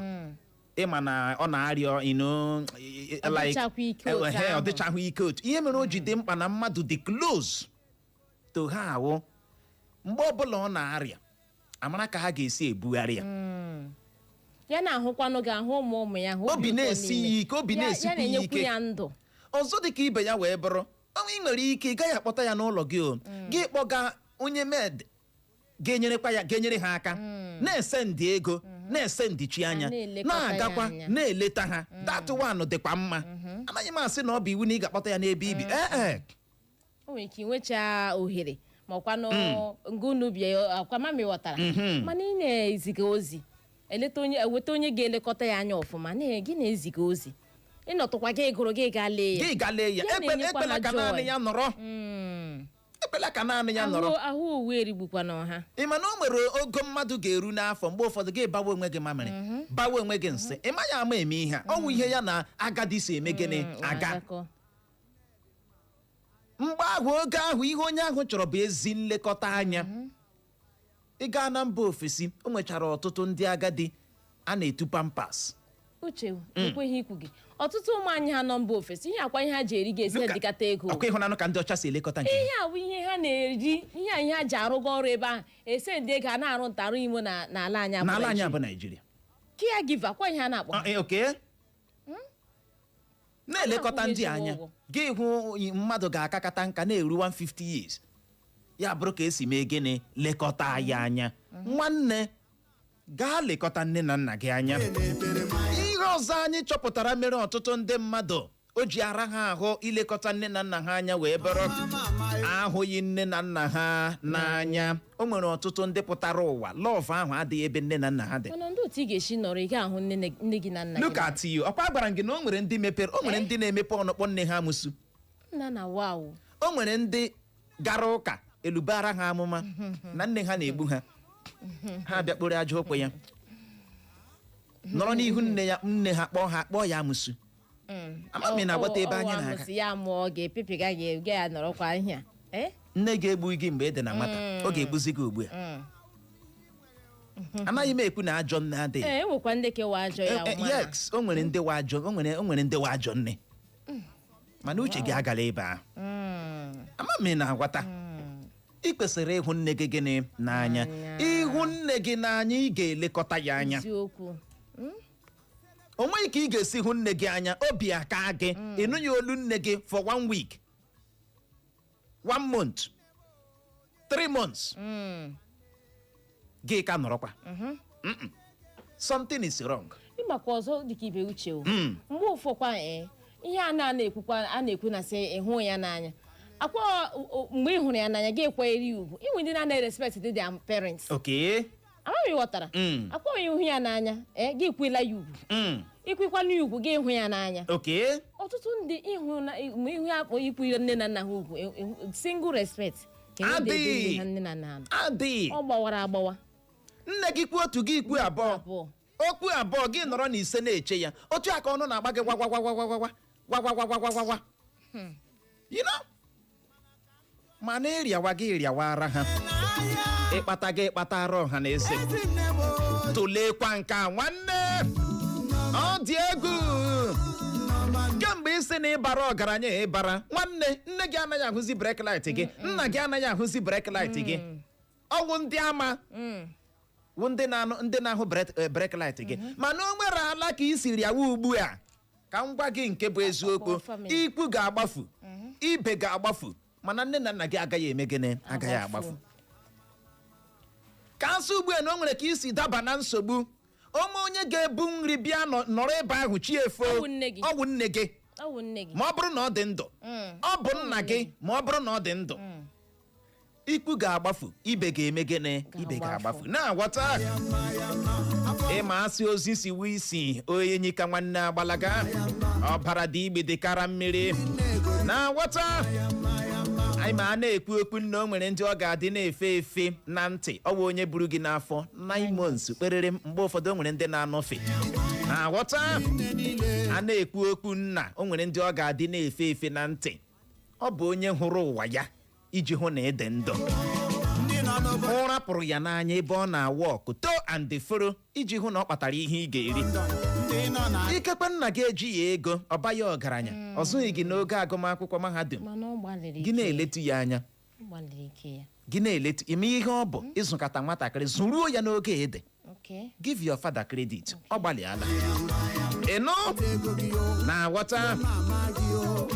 ịma na ọ na-arịọ Ọ like dịchakwa ike otu ehe, ọ ahụ. dịchahụ ike otu ihe mere o ji dị mkpa na mmadụ dị close to ha awụ mgbe ọbụla ọ na-arịa, amara ka ha ga-esi ebugharị ya. Ya na-ahụkwanụ gị, ahụ ụmụ ụmụ ya, hụ Obi ụtọ na-esi niile. ya ike, obi na-esikwa ya ya na-enyekwu ike. Ya ndụ. Ọzọ dị ka ibe ya wee bụrụ, ọ ị nwere ike ị gaghị akpọta ya n'ụlọ gị o, gị kpọga onye maid ga-enyerekwa ya, ga-enyere ha aka, na-ese ndị ego, na-ese ndichi anya, na-elekọta ya na-agakwa anya. na-eleta ha. That one dịkwa mma. Anaghị m asị na ọ bụ iwu na ị ga-akpọta ya n'ebe ibi, ee e. O nwere ike inwecha ohere ma ọkwanụ nga unu bịa akwa mami ghọtara, mana ị na-eziga ozi eleta onye, eweta onye ga-elekọta ya anya ọfụma na gị na-eziga ozi, ịnọtụkwa gị gụrụ gị gaa lee ya. Gị ga lee ya. Ya na-enyekwa Ekwela ha ka joy. naanị ya nọrọ. Ekwela ka naanị ya nọrọ. Ahụ owu erigbukwa n'ọha. Ị ma na o nwere ogo mmadụ ga-eru n'afọ, mgbe ụfọdụ gị bawa onwe gị mamịrị, bawa onwe gị nsị, ị maghị ama eme ihe a. Ọ wụ ihe ya na agadi si eme gịnị aga. Agakọ. Mgbe ahụ, oge ahụ, ihe onye ahụ chọrọ bụ ezi nlekọta anya. Ị gaa na mba ofesi, o nwechara ọtụtụ ndị agadi a na-etu Pampers. Uche, ekweghị ikwu gị, ọtụtụ ụmụ anyị ha nọ mba ofesi, ihe akwa ihe ha ji eri ga-esi edikata ego. Ọkwa ịhụnanụ ka ndị ọcha si elekọta nke ha. Ihe a bụ ihe ha na-eri, ihe a ihe ha ji arụgo ọrụ ebe ahụ, ese ndị ego a na-arụ ntarụ imo na n'ala anyị abụ N'ala anyị Naịjirịa. abụ Naijiria. Caregiver kwa ihe a na-akpọ ha. Oke na-elekọta A na-akwụ ndị ha ezigbo anya. ụgwọ. Gị hụ mmadụ ga-akakata nka na-eru 150 years, ya bụrụ ka esi mee gịnị lekọta ya anya. Nwanne, gaa lekọta nne na nna gị anya. Ihe ọzọ anyị chọpụtara mere ọtụtụ ndị mmadụ o ji ara ha ahụ ilekọta nne na nna ha anya wee bụrụ ahụghị nne na nna ha n'anya. O nwere ọtụtụ ndị pụtara ụwa, love ahụ adịghị ebe nne na nna ha dị. Mana ndị otu ị ga-esi nọrọ, ị ga-ahụ nne nne gị na nna gị. Look at you. Ọkwa gwara m gị na o nwere ndị mepere, o nwere ndị na-emepe ọnụ kpọ nne ha amụsụ. Nna na wow. O nwere ndị gara ụka elubara ha amụma na nne ha na-egbu ha, ha bịakporo aja ụkwụ ya nọrọ n'ihu nne ya, nne ha kpọọ ha, kpọọ ya amụsụ. Ama m ị na-agbata ebe anyị na-aga. Amụsị ya mụọ gị, pịpịga gị, gị ya nọrọkwa ihe a. Eh? Nne ga-egbu gị mgbe ị dị na nwata, ọ ga-egbuzi gị ugbu a. Anaghị m ekwu na ajọ nne adịghị. Ee, enwekwa ndị kewa ajọ ya. Mana Yes, o nwere ndị wa ajọ, o nwere ndị wa ajọ nne, mana uche gị agala ebe ahụ. Ama m ị na-agwata. Ị kwesịrị ịhụ nne gị gịnị n'anya. N'anya. Ịhụ nne gị n'anya, ị ga-elekọta ya anya. Eziokwu. O nweghị ka ị ga-esi hụ nne gị anya, obi aka gị ịnụ ya olu nne gị for one week, one month, 3 months, gị ka nọrọkwa. Something is wrong. Ịmakwa ọzọ dịka ibe, uche o, mgbe ụfọkwa, ee, ihe a na-ekwukwa, a na-ekwu na sị ịhụ ya n'anya akwa mgbe ị hụrụ ya n'anya, gị ekwanyere ya ugwu. Inwe ndị na-ana respect their parents. Amaghị m ghọtara. Akwa ịhụ ya n'anya, ee, gị ekwela ya ugwu. Ikwekwana ya ugwu, gị ịhụ ya n'anya. Ọtụtụ ndị ịhụ na ma ịhụ ya akpọ ikwere nne na nna ha ugwu, single respect ka enwe ndị ebe Adịghị. ndị ha nne na nna ha nọ. Adịghị. Ọ gbawara agbawa. Nne gị kwuo otu, gị kwuo abụọ. Abụọ. Okwu abụọ, gị nọrọ na ise na-eche ya otu a ka ọnụ na-agba gị gwa gwa gwa gwa gwa gwa gwa gwa gwa gwa gwa gwa gwa mana ịrịawa gị rịawara ha, ịkpata gị ịkpatara ọha na eze. Tụleekwa nke a, nwanne, ọ dị egwu. Kemgbe ị Isi na ịbara ọgaranya, ịbara nwanne, nne gị anaghị ahụzi brake light gị, nna gị anaghị ahụzi brake light gị. Ọwụ ndị ama wụ ndị na-anụ, ndị na-ahụ brake light gị. Mana o nwere ala ka i siri awa ugbu a, ka m gwa gị nke bụ eziokwu. Ọkwa family. Ikwu ga-agbafu, ibe ga-agbafu, mana nne na nna gị agaghị eme gịnị? Agaghị agbafu. Ka asị ugbu a na o nwere ka isi daba na nsogbu, onwe onye ga-ebu nri bịa nọrọ ebe ahụ chi efo. Ọ wụ nne gị. Ọ wụ nne gị. Ọ wụ nne gị. Ma ọ bụrụ na ọ dị ndụ. Ọ bụ nna gị ma ọ bụrụ na ọ dị ndụ. Ikwu ga-agbafu, ibe ga-eme gịnị? Ibe Ga-agbafu. ga-agbafu. Na-aghọta ịma asị ozi si wu isi onye nyika nwanne agbalaga ọbara dị igbe dịkara mmiri. Na-aghọta anyị ma a na-ekwu okwu nna, o nwere ndị ọ ga-adị na-efe efe na ntị. Ọ bụ onye buru gị n'afọ 9 months kperere. Mgbe ụfọdụ o nwere ndị na-anọfe. Na-aghọta a na-ekwu okwu nna, o nwere ndị ọ ga-adị na-efe efe na ntị. Ọ bụ onye hụrụ ụwa ya iji hụ na ịdị ndụ. Ndị nọ n'obodo Ụra pụrụ ya n'anya ebe ọ na-awa ọkụ to and fro iji hụ na ọ kpatara ihe ị ga-eri. Ndị nọ na Ikekwe nna gị eji ya ego ọba ya ọgaranya, ọ zụghị gị n'oge agụmakwụkwọ mahadum. Mana ọ gbalịrị Gị ike. na-eletu ya anya. Ọ gbalịrị ike ya. Gị na-eletu ime ihe ọ bụ ịzụkata nwatakịrị zụruo ya n'oge ede. Give your father credit, ọ gbalịala. Ịnụ ego gị o na-aghọta mama gị o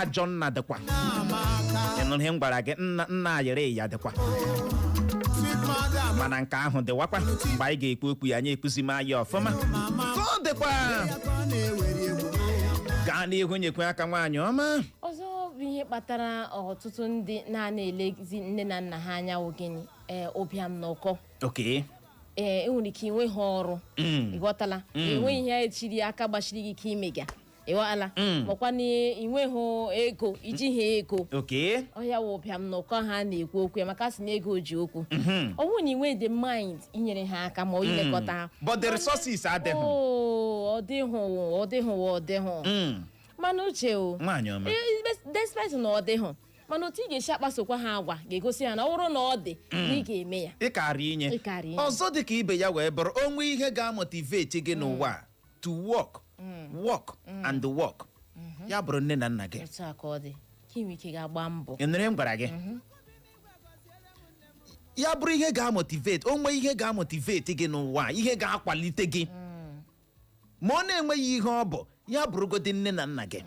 ajọ nna dịkwa. Na-ama aka. Ị nụrụ ihe m gwara gị? Nna nna ayịrị ya dịkwa. Sweet mother. Mana nke ahụ dịwakwa mgbe anyị ga-ekwu okwu ya, anyị ekwuzi m ya ọfụma. Mama. Ka ọ dịkwa. Ya ka ọ na-ewere egwu. Gaa n'ihu, nyekwe aka, nwaanyị ọma. Ọzọ bụ ihe kpatara ọtụtụ ndị na-ana elezi nne na nna ha anya wụ gịnị? Ee, ụbịam na ụkọ. Ee, enwere ike inwe ha ọrụ. Ịghọtala? Enweghị ihe echiri aka gbachiri gị ike imega, ịghọtala? Makwa na inweghị ego iji ha ego. Ọya wụ ụbịam na ụkọ ha na-ekwu okwu ya, maka sị na ego ji okwu. Ọ bụrụ na ị nwee the mind inyere ha aka ma ọ ilekọta ha. But the resources adịghị. Oo, ọ dịghị, ọ dịghị, ọ dịghị. Mana uche o, Nwaanyị ọma. Despite na ọ dịghị, mana otu ị ga-esi akpasokwa ha agwa ga-egosi ha na ọ bụrụ na ọ dị, na ị ga-eme ya. Ịkara inye. Ịkara inye. Ọzọ dị ka ibe ya wee bụrụ onwe ihe ga-amotivate gị n'ụwa a, to work, work and work, ya bụrụ nne na nna gị. Otu a ka ọ dị, ka ị nwee ike ga-agba mbọ. Ị nụrụ ihe m gwara gị? Ya bụrụ ihe ga-amotivate onwe, ihe ga-amotivate gị n'ụwa a, ihe ga-akwalite gị ma ọ na-enweghị ihe ọ bụ, ya bụrụgodi nne na nna gị.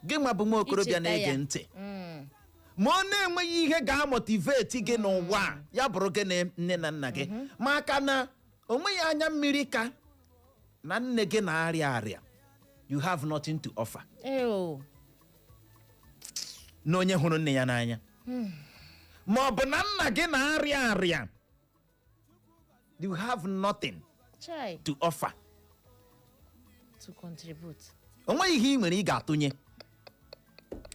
Gị nwa bụ nwa okorobịa Icheta na-ege ya. ntị, ma ọ na-enweghị ihe ga-amotivate gị n'ụwa a, ya bụrụ gị na nne na nna gị, maka na o nweghị anya mmiri ka na nne gị na-arịa arịa, you have nothing to offer. Ee o. Na onye hụrụ nne ya n'anya, ma ọ bụ na nna gị na-arịa arịa, you have nothing Chai. to offer, To contribute. O nweghị ihe ị nwere ị ga-atụnye.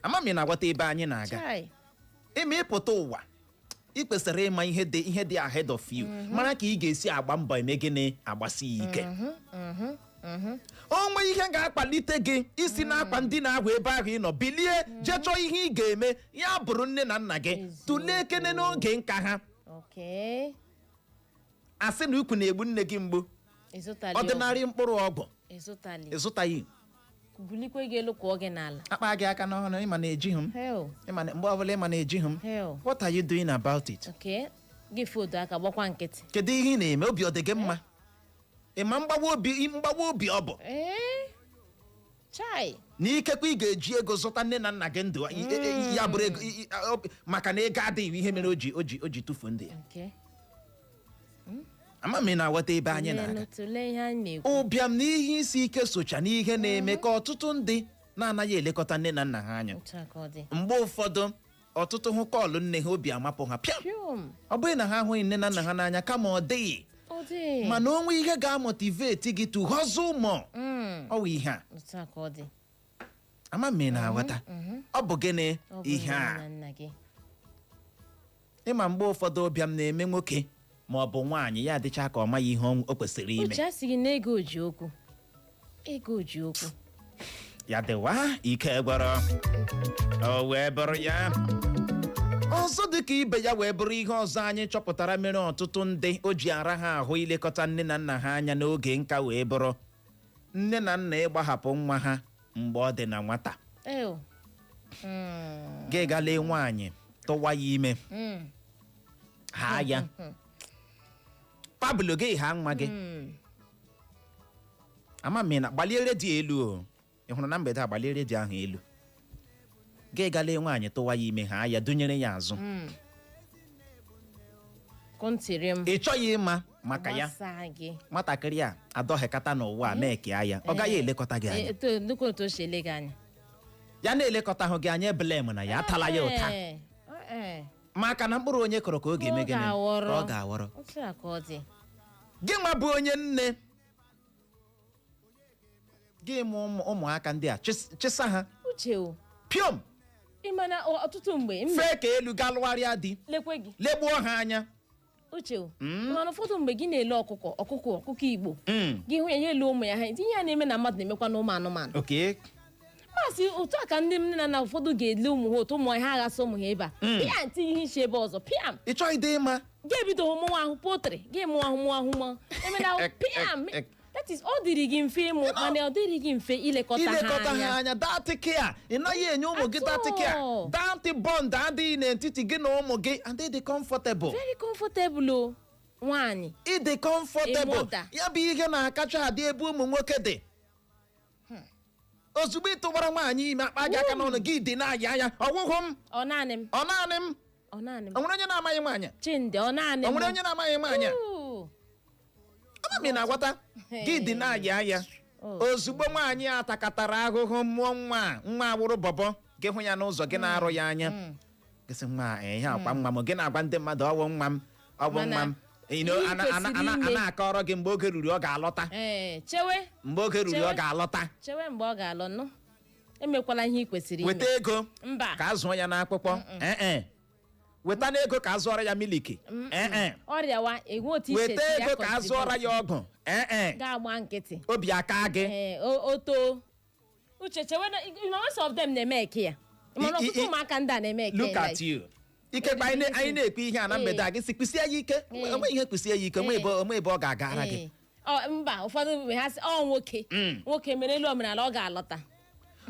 Ama m ị na-aghọta ebe anyị na-aga. Chai. Ịma ịpụta ụwa, ị kwesịrị ịma ihe dị ahead of you, mara ka ị ga-esi agba mbọ eme gịnị, agbasi ya ike. O nwee ihe ga-akpalite gị isi n'akwa ndina ahụ ebe ahụ ị nọ bilie jee chọọ ihe ị ga-eme, ya bụrụ nne na nna gị. Eziokwu. Tụlee kene n'oge nka ha. Asị na ukwu na-egbu nne gị mgbu. Ịzụtali. Ọdịnarị mkpụrụ ọgwụ. Ịzụtali. Ịzụtaghị. Bulikwe gị elu, kụọ gị n'ala. Akpa gị aka n'ọnụ, ịma na ejighị m. Hell. Ịma na mgbe ọbụla ịma na ejighị m. Hell. What are you doing about it? Okay, gị fodo aka gbakwa nkịtị. Kedu ihe ị na-eme? Obi ọ dị gị mma? Ị ma mgbawa obi, mgbawa obi ọ bụ? Ee, chai. Na ikekwe ị ga-eji ego zụta nne na nna gị ndụ, ya bụrụ ego maka na ego adịghị ihe mere o ji tụfuo ndụ ya. Ama m ị na-aghọta ebe anyị na-aga. Tụlee ihe anyị na-ekwu. Ụbịam na ihe isi ike socha n'ihe na-eme ka ọtụtụ ndị na-anaghị elekọta nne na nna ha anya. Otu a ka ọ dị. Mgbe ụfọdụ, ọtụtụ hụ call nne ha, obi amapụ ha pịa. Pium. Ọ bụghị na ha ahụghị nne na nna ha n'anya, kama ọ dịghị. Ọ dị. Mana onwe ihe ga-amotivate gị to hustle more, ọ wụ ihe a. Otu a ka ọ dị. Ama m ị na-aghọta. Ọ bụ gịnị? Ọ bụ Ihe nne a. na nna gị. Ịma mgbe ụfọdụ ụbịam na-eme nwoke ma ọ bụ nwaanyị ya adịcha ka ọ maghị ihe o kwesịrị ime. Uche, asị gị na ego ji okwu, ego ji okwu. Ya dịwa, ike gwọrọ o wee bụrụ ya. Ọzọ dị ka ibe ya wee bụrụ ihe ọzọ anyị chọpụtara mere ọtụtụ ndị o ji ara ha ahụ ilekọta nne na nna ha anya n'oge nka wee bụrụ nne na nna ịgbahapụ nwa ha. Mgbe ọ dị na nwata, Ew. gị ga lee nwaanyị, tụwa ya ime, haa ya. Pablo, gị ha nwa gị. Ama m na gbalie redio elu o. Ị hụrụ na mgbede a, gbalie redio ahụ elu. Gị ga lee nwaanyị, tụwa ya ime, ha ya, dụnyere ya azụ. Kụntịrị m. Ị chọghị ịma maka ya. Gbasaa gị. Nwatakịrị a adọghịkata n'ụwa a, mee ka ya ọ gaghị elekọta gị anya. Nnukwu otu o si ele gị anya. Ya na-elekọta hụ gị anya, blame na ya, atala ya ụta Ee, ee. maka na mkpụrụ onye kọrọ ka ọ ga-eme Ọ gịnị? ga-aghọrọ. Ka ọ ga-aghọrọ. Otu a ka ọ dị. Gị nwa bụ onye nne, gị mụ ụmụaka ndị a, chịsa ha. Uche o. Piom. Ị ma na ọtụtụ mgbe m Fee ka elu ga lụgharịa di. Lekwe gị. Legbuo ha anya. Uche o, mana ụfọdụ mgbe gị na-ele ọkụkọ, ọkụkọ, ọkụkọ Igbo, gị hụ ya, ya elu ụmụ ya ha. Ihe a na-eme na mmadụ na-emekwa na ụmụ anụmanụ. Masị otu a ka ndị nne na nna ụfọdụ ga-ele ụmụ ha, otu ụmụ ha aghasa ụmụ ha ebe a, pịa ntị ihe isi ebe ọzọ, pịam. Ị chọghị dị ịma. Ga-ebido mụnwa ahụ poultry, gị mụọ ahụ, mụọ ahụ, mụọ emena pịam. That is, ọ dịrị gị mfe ịmụ, mana ọ dịrị gị mfe ilekọta ha Ilekọta ha anya. anya. That care ị naghị enye ụmụ gị, At that care, all. that bond adịghị n'etiti gị na ụmụ gị, and dị comfortable. Very comfortable o, nwaanyị. Ịdị comfortable. A mother. Ya bụ ihe na-akacha adị ebe ụmụ nwoke dị. Ozugbo ị tụwara nwaanyị ime, akpa gị aka n'ọnụ, gị dị na-aya anya, ọgwụgwụ m. Ọ naanị m. Ọ naanị m. Ọ naanị m. O nwere onye na-amaghị nwaanyị? Chindi, ọ naanị O m. nwere onye na-amaghị nwaanyị? Ooh. Ama m ị na-agwata. Gị dị na-aya anya. Oh. Ozugbo nwaanyị a takatara ahụhụ mụọ nwa a, nwa awụrụ bọbọ, gị hụ ya n'ụzọ, gị na-arụ ya anya, gị sị, "Nwa a, ihe akwa nwa m." Gị na-agwa ndị mmadụ, "Ọwụ nwa m, ọwụ Mana nwa m." You know, ihe kwesịrị a ime- na-akọrọ gị, mgbe oge ruru, ọ ga-alọta. Ee, chewe. Mgbe oge ruru, ọ Chewe. ga-alọta. Chewe mgbe ọ ga-alọ nụ. Emekwala ihe ị kwesịrị ime. Weta ego Mba. ka a zụọ ya n'akwụkwọ. Ee, weta n'ego ka a zụọrọ ya miliki. Ee. Ọrịa wa enwe otu isi Weta esi ya ego ka a zụọrọ ya ọgwụ. Ee. Ga-agba nkịtị. Obi aka gị. Ee, o too. Uche, chewe na you know, most of them na-eme eke ya. Mana ọtụtụ ụmụaka ndị a na-eme eke. Look at you. Ikekwe anyị na-ekwu ihe a na mgbede a, gị sị kpụsie ya ike. Onwe ihe, kpụsie ya ike, onwe ebe, onwe ebe ọ ga-agara gị. Ee. Ọ mba, ụfọdụ mgbe ha sị ọ nwoke, nwoke mere elu omenala, ọ ga-alọta.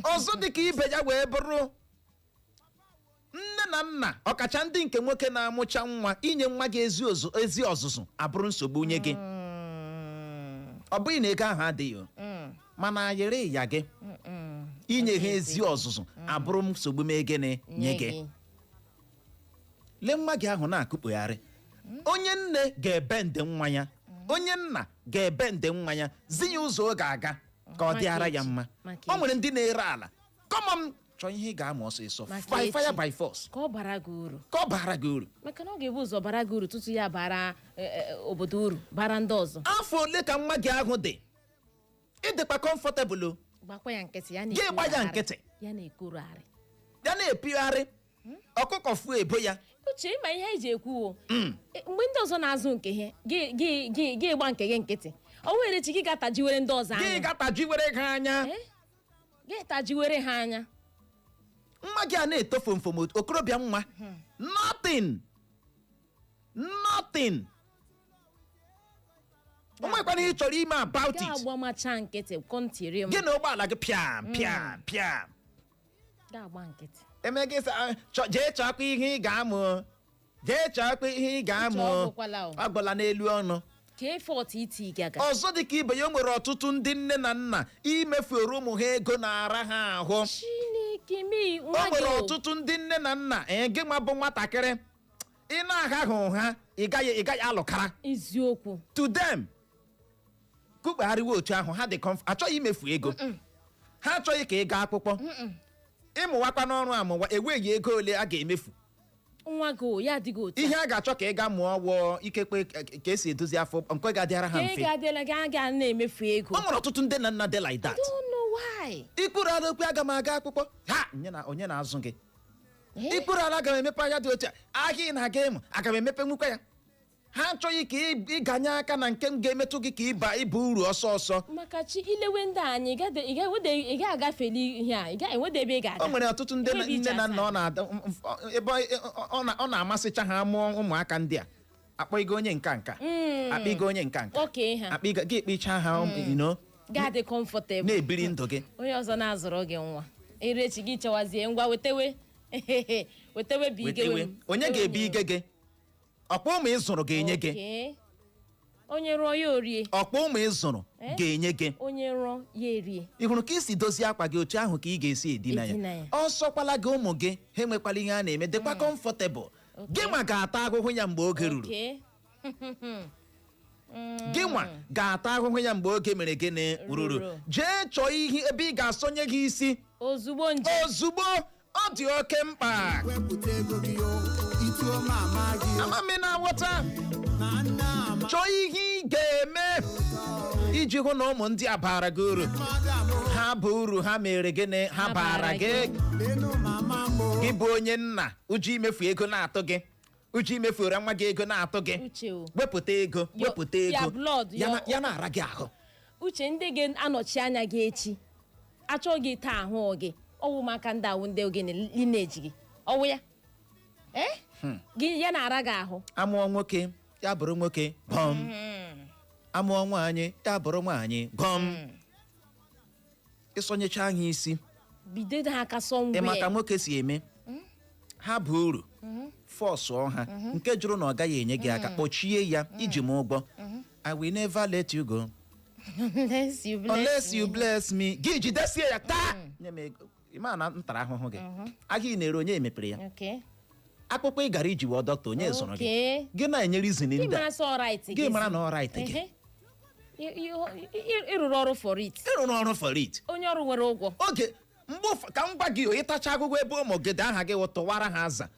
Ọzọ dị ka ibe ya wee bụrụ nne na nna, ọkacha ndị nke nwoke na-amụcha nwa, inye nwa gị ezi ọzụzụ abụrụ nsogbu nye gị. Ọ bụghị na ego ahụ adịghị o, mana ayịrị ya gị inye ha ezi ọzụzụ abụrụ nsogbu mee gịnị nye gị. Lee nwa gị ahụ na-akụkpugharị. Onye nne ga-ebe nde nwa ya, onye nna ga-ebe nde nwa ya, zi ya ụzọ ọ ga-aga ka ọ Maka dịara ya echi. mma. Maka O nwere ndị na-ere ala kọmọn, chọọ ihe ị ga-amụ ọsịsọ, Maka by echi. fire by force. Ka ọ bara gị uru. Ka ọ bara gị uru. Maka na ọ ga-ebu ụzọ bara gị uru tutu ya bara obodo uru, bara ndị ọzọ. Afọ ole ka nwa gị ahụ dị? Ịdịkwa comfortable o. Gbakwa ya nkịtị ya. Gị gba ya na-ekwurugharị. nkịtị. Ya na-ekwurugharị. Ya na-epigharị ọkụkọ fuo ebo ya. Uche, ịma ihe eji ekwu o. Mgbe ndị ọzọ na-azụ nke ha, gị gị gị gị gba nke gị nkịtị, o nwere chi gị ga-atajiwere ndị ọzọ Gị anya. gatajiwere ha anya. Eh? Gị tajiwere ha anya. Nwa gị a na-eto fomfom, okorobịa nwa, nothing, nothing. O nwekwana ihe ị chọrọ ime about Gị it. agbamacha nkịtị kọntịrị m. Gị na ụgbọala gị, pịam pịam pịam. Ga-agba nkịtị. Eme gị sị, "Ah, jee chọkwa ihe ị ga-amụ o. Jee chọkwa ihe ị ga-amụ Uche, o." ọ gwụkwala o. Ọ gwụla n'elu ọnụ. Ka effort iti gaga. Ọzọ dị ka ibe ya, o nwere ọtụtụ ndị nne na nna imefuoro ụmụ ha ego na-ara ha ahụ. Chineke mi. O Nwa gị nwere o. ọtụtụ ndị nne na nna, ee, gị nwa bụ nwatakịrị, ị na-aghaghị ụgha, ị gaghị alụkara. Eziokwu. To them, kukpegharịwa otu ahụ ha dị achọghị imefu ego, ha achọghị ka ị gaa akwụkwọ, ịmụwakwa n'ọrụ amụwa, enweghị ego ole a ga-emefu. Nwa gị o, ya adịghị otu a. Ihe a ga-achọ ka ị gaa mụọ wụọ ikekwe ka esi edozi afọ nke ga-adịara ha Ka mfe. ego adịla gị, a ga na-emefu ego. O nwere ọtụtụ ndị na nna dị like that. Don't know why. Ikpuru ala okwu, "Aga m aga akwụkwọ," ha onye na onye na-azụ gị? Eh? Ikpuru ala, "Aga m emepe anya dị otu a," ahịa ị na-aga ịmụ, "Aga m emepe nwukwa ya." Ha achọghị ka ịganye aka na nke m ga-emetụ gị ka ịba ịba uru ọsọ ọsọ. Maka chi ilewe ndị anyị, ị ga-agafeli ihe a, ị ga enwede ebe ị ga-aga. O nwere ọtụtụ ndị Enweghị ije nne na nna asaa. ọ na-ada ebe ọ na-amasịcha ha mụọ ụmụaka ndị a, akpọ igo onye nka nka, akpọ igo onye nka nka, Oke ha. akpọ igo gị, kpichaa ha. Ga-adị comfortable. Na-ebiri ndụ gị. Onye ọzọ na-azụrụ gị nwa, erechi gị, chewazie, ngwa, wetewe, wetewe bụ igewe Wetewe. m. Onye ga-ebi ige gị? Ọkpa ụmụ ị zụrụ ga-enye gị. Okay. Onye rụọ ya orie. Ọkpa ụmụ ị zụrụ Eh? ga-enye gị. Onye rụọ ya erie. Ị hụrụ ka isi dozie akwa gị, otu ahụ ka ị ga-esi edina Edina ya. ya. Ọ sọkwala gị, ụmụ gị ha enwekwala ihe a na-eme, dịkwa comfortable. Gị nwa ga-ata ahụhụ ya mgbe oge ruru. Gị nwa ga-ata ahụhụ ya mgbe oge mere gịnị? Ruru. Ruru. Jee chọọ ihe ebe ị ga-asọnye gị isi Ozugbo njem. ozugbo. Ọ dị oke mkpa. Wepụta ego gị o, ituo mama gị o. Amami na-aghọta. Na nna ama. Chọọ ihe ị ga-eme iji hụ na ụmụ ndị a bara gị uru. Madam o. Ha bụ uru ha mere gịnị? Ha bara gị. Lenu mama m o. Gị bụ onye nna, ụjọ imefu ego na-atụ gị, ụjọ imefuru nwa gị ego na-atụ gị. Uche o. Wepụta ego. Wepụta ego. Your blood, Ya ya na-ara gị ahụ. Uche, ndị ga-anọchi anya gị echi achọ gị taa ahụ gị, ọwụ maka ndị awụ ndị ogene lineage gị, ọwụ ya eh gị ya na-ara gị ahụ. Amụọ nwoke, ya bụrụ nwoke gọm. Amụọ nwaanyị, ya bụrụ nwaanyị gọm. Ịsọnyecha ha isi. Bido ha aka somewhere. Ị maka nwoke si eme, ha bụ uru fọsụọ ha. Nke jụrụ na ọ gaghị enye gị aka, kpọchie ya iji m ụgwọ. I will never let you go unless you bless unless you me. Bless me. Gị jidesie ya taa, nye m ego. Ị ma na m tara ahụhụ gị. Ahịa ị na-ere, onye mepere ya? Akpụkpọ ị gara iji wụọ dọkịta, onye zụrụ gị? Gị na-enye reason Gị ndị mara a. sọ right Gị mara na ọ right gị. Ehe. Ịrụrụ ọrụ for it. Ịrụrụ ọrụ for it. Onye ọrụ nwere ụgwọ. Oge mgbe ka m gwa gị, ịtacha agụgụ ebe ụmụ gị dị, aha gị wụ tụwara ha aza.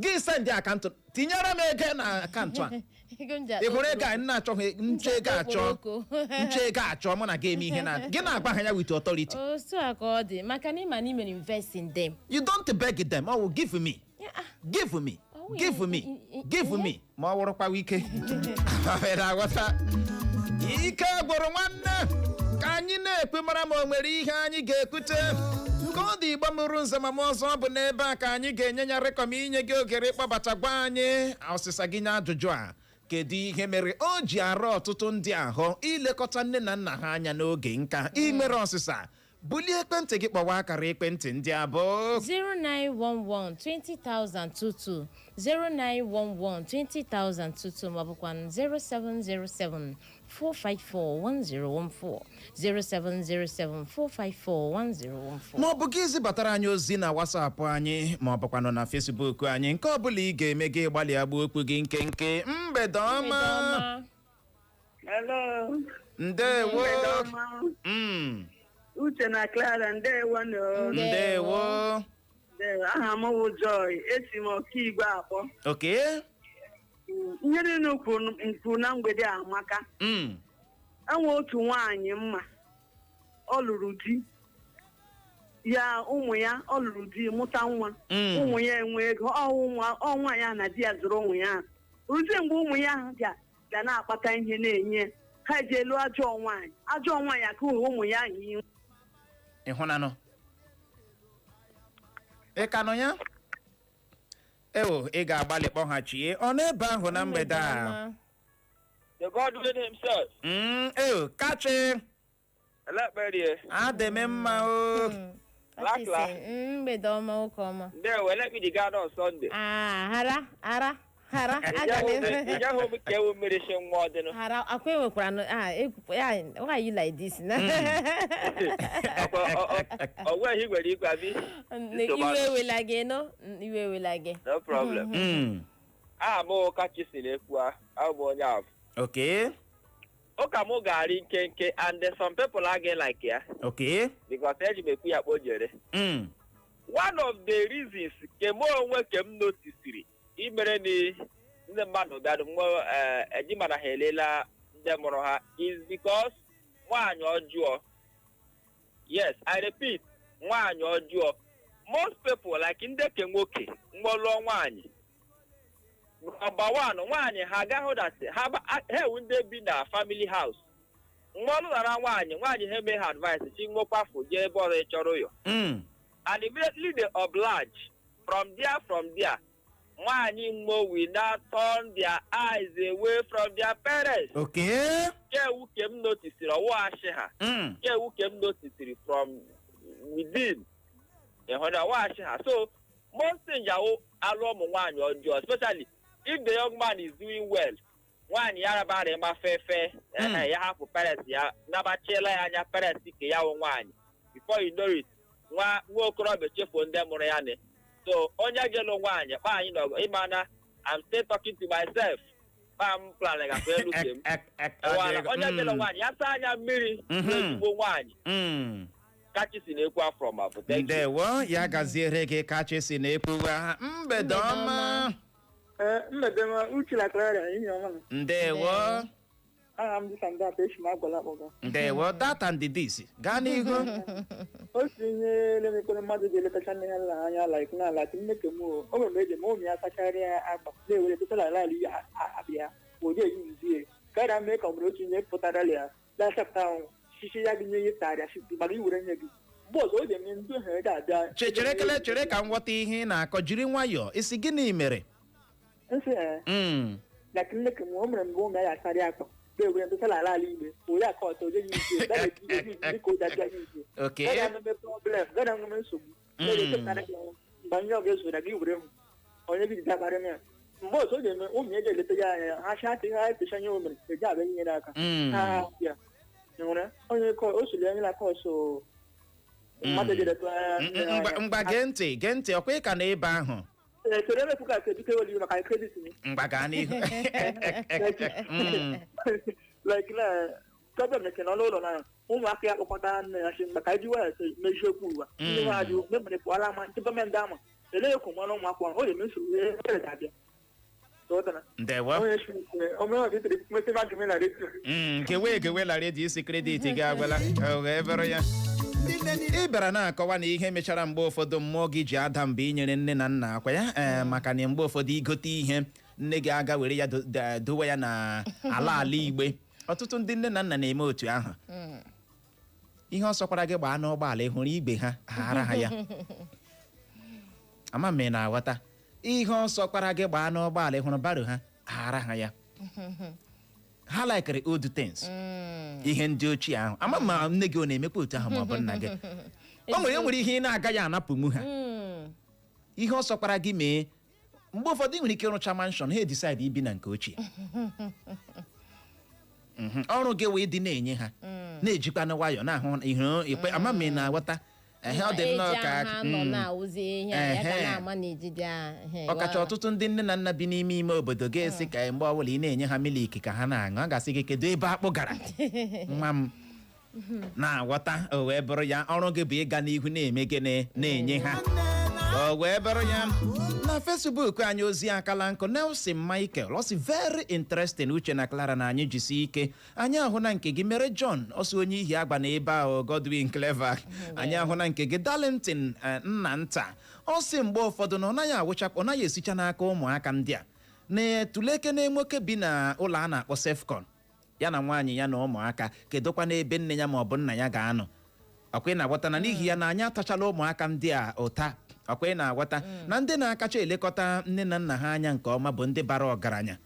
Gị send account, tinyere m ego na account a. Ego m ji Ị hụrụ ego a nna achọghị nche ego achọ. Okporoko. Nche ego achọ, mụ na gị eme ihe na gị na-agba ha ya with authority. Otu a ka ọ dị, maka na ịma na ị mere invest in them. You don't beg them. Oh, give me. Give me. Oh, Give me. Give me. Ma ọ wụrụkwa ike aghọta ike gwụrụ nwanne, ka anyị na-ekpe mara ma o nwere ihe anyị ga-ekwute ka ọ dị. Igbo mụrụ nze ma m ọzọ, ọ bụ n'ebe a ka anyị ga-enye ya rekọm, inye gị ogere ịkpọbata, gwa anyị ọsịsa gị nye ajụjụ a: kedu ihe mere o ji arụ ọtụtụ ndị ahụ ilekọta nne na nna ha anya n'oge nka? Imere ọsịsa, bulie ekwentị gị kpọwa akara ekwentị ndị abụọ: 0911 20022, 0911 20022, maọbụkwa 0707 454 1014, 0707 454 1014. Ma ọ bụ gị zibatara anyị ozi na WhatsApp anyị, ma ọ bụkwanụ na Facebook anyị. Nke ọbụla ị ga-eme, gị gbalịa gbuo okwu gị nkenke. Mgbede ọma. Mgbede ọma. Hello. Ndewo. Mgbede ọma. Uche na Clara, ndewo nụ. Ndewo. Ndewo. Aha m wụ Joy. Esi m Ọkaigwe akpọ. Ihe niile kwuru na mgbede a amaka. Enwe otu nwaanyị mma. Ọ lụrụ di. Ya ụmụ ya, ọ lụrụ di mụta nwa. Ụmụ ya enwe ego. Ọ nwaanyị ahụ na di ya zụrụ ụmụ ya. Ruzie mgbe ụmụ ya ahụ ga na-akpata ihe na-enye ha, eji elu ajọ nwaanyị. Ajọ nwaanyị akụghị ụmụ ya ahụ ihu. Ịhụnanụ, ị ka nọ ya? Ewo, ị ga-agbalị kpọghachie ọ n'ebe ahụ na mgbede a. Ọma. The Godwin himself. Ewo, kachi. Elekperie. Adị m mma o. Lakla. Mgbede ọma, nwoke ọma. Ndewo, let me the guard on Sunday. Ah, hara hara hara aga m Ị hụ m ka ewu mmiri si nwa ọdịnụ. Hara akwa enwekwara nụ ah ekwupụ ya, why you like this na? Ọ nweghị nwere ikwe abi. Iwe ewela gị no, iwe ewela gị. No problem. Aha m kachi si na-ekwu, abụ m onye ahụ. Ụka m ga-arị nkenke and some people agaghị like ya because eji m ekwu ya kpojere. One of the reasons ke mụ onwe ke m notisiri imere ni ndị mmadụ bịara nwe eji mana ha elela ndị mụrụ ha is because nwaanyị ọjọọ. Yes, I repeat, nwaanyị ọjọọ. Most people like ndị ke nwoke mgbọlụọ nwaanyị, number one, nwaanyị ha agaghị that ha ewu ndị bi na family house. Mgbe nara nwaanyị, nwaanyị ha eme ha advice chi nwekwafu jee ebe ọzọ ị chọrọ ụyọ, and immediately they oblige from there. Nwaanyị mmo will now turn their eyes away from their parents. Kewu ke m notisiri ọwụ ashị ha. Kewu ke m notisiri from within. Ịhụ na ọwụ ashị ha. So most things awụ alụ ụmụ nwaanyị ọjọọ, especially if the young man is doing well. Nwaanyị ya rabara ịma fefe, ehe, ya hapụ parents ya, nabachiela ya anya parents ke ya wụ nwaanyị. Before you know it, nwa nwa okorobịa chefuo ndị mụrụ ya ni. So onye ga-elu nwaanyị kpa anyị nọ ịma na I'm still talking to myself. Kpa m plan gakwa elu ke m. Ụwala, onye ga-elu nwaanyị ya saa anya mmiri ezigbo nwaanyị. Kachi si na-ekwu afọ ma bụ thank you. Ndewo, ya gaziere gị, Kachi si na-ekwuwa. Mgbede ọma. Mgbede ọma, Uche na Clara, enyi ọma m. Ndewo. Aha m dị Sandat, esi m Agwala akpọga. Ndewo, data and this, gaa n'ihu. Otu ihe lemekwere mmadụ ga-eletacha nne ha nna anya, like na like nne ke m o o nwere mgbe eji ma ụmụ ya sacharịa akpa na-ewere dosara ala ala abịa ụdị eyuzie karịa mee ka ọ bụrụ otu ihe pụtara ya lasapụta ahụ shishi ya gị nye ihe tarịa shiti maka iwere nye gị mgbe ọzọ o ji eme ndị ohere ga-abịa. Chere, kele, chere ka m ghọta ihe ị na-akọ. Jiri nwayọọ, isi gịnị mere? Nsị ee. Like nne ke m, o mere mgbe ụmụ ya asarịa akpa na-ewere dosara ala ala igbe onye aka ọtọ onye yuzie dịka ụja bịa yuzie. Gana nweme problem, gana nweme nsogbu. Na-echepụtara gị mgbe ihe ọ ga-ezuru gị were hụ onye gị jide akparị ya. Mgbe ọzọ ọ ga-eme ụmụ ya ga-eleta ya anya ha cha atị ha etecha ihe o mere eji abịa nyere aka. Ha ya nwere onye kọ o siri anya na kọsụ mmadụ ga-eleta anya. Ngwa, gee ntị, gee ntị, ọkwa ị ka na ebe ahụ? Ee, chere, emepụ ka ebute oli maka credit m. Ngwa, gaa n'ihu. Like na problem nke nọ n'ụlọ na ụmụaka ya kpọkọta nne ya sị maka iji waya mejie okwu ụwa ndị ha ajụ mebere pụọla ama ndị gọọmenti ama elee ekwu mmanụ ụmụaka ahụ o ji eme nsogbu ihe abịa. Ndewo. Onye omere ọdịtịrị mmepe bank na redio. Gewe gewe la redio, isi credit gị agwala o wee bụrụ ya. Ndị nne niile. Ị bịara na-akọwa na ihe mechara mgbe ụfọdụ mmụọ gị ji ada mgbe inyere nne na nna akwa ya, ee, maka na mgbe ụfọdụ igote ihe, nne gị aga were ya dowe ya na ala ala igbe. Ọtụtụ ndị nne na nna na-eme otu ahụ. Ihe ọ sọkwara gị gbaa n'ụgbọala, ị hụrụ igbe ha ghara ha ya. Ama m ị na-aghọta. Ihe ọ sọkwara gị gbaa n'ụgbọala, ị hụrụ barrow ha ghara ha ya. Ha likere old things, ihe ndị ochie ahụ. Ama ma nne gị ọ na-emekwa otu ahụ ma ọ bụ nna gị o nwere ihe ị na-agaghị anapụnwu ha. Ihe ọ sọkwara gị mee, mgbe ụfọdụ ị nwere ike ịrụcha mansion, ha decide ibi na nke ochie. Ọrụ gị wee dị na-enye ha, na-ejikwa nwayọ na-ahụ ihe ikpe. Ama m ị na-aghọta. Ehe, ọ dị nnọọ ka eji aha nọ na-awụzi ihe a ya ga na-ama na ejide a. Ọkacha ọtụtụ ndị nne na nna bi n'ime ime obodo ga-esi ka mgbe ọbụla ị na-enye ha miliki ka ha na-aṅụ, a ga-asị gị, "Kedu ebe akpụ gara, nwa m?" Na-aghọta? O wee bụrụ ya, ọrụ gị bụ ịga n'ihu na-eme gịnị? Na-enye ha. O wee bụrụ ya, na Facebook anyị, ozi akala nkụ. Nelson Michael ọ sị, "Very interesting, Uche na Clara, na anyị jisi ike. Anyị ahụ na nke gị mere." John ọsị onye ihi agba na ebe ahụ. Godwin Clever, anyị ahụ na nke gị. Darlington nna nta ọ sị, mgbe ụfọdụ na ọ naghị awụchakwa, ọ naghị esicha n'aka ụmụaka ndị a na-etuleke na nwoke bi na ụlọ a na-akpọ Sefcon, ya na nwaanyị ya na ụmụaka, kedụkwa n'ebe nne ya ma ọ bụ nna ya ga-anọ? Ọkwa ị na-aghọta na n'ihi ya na anyị atachala ụmụaka ndị a ụta. Ọkwa ị na-aghọta na ndị na-akacha elekọta nne na nna ha anya nke ọma bụ ndị bara ọgaranya.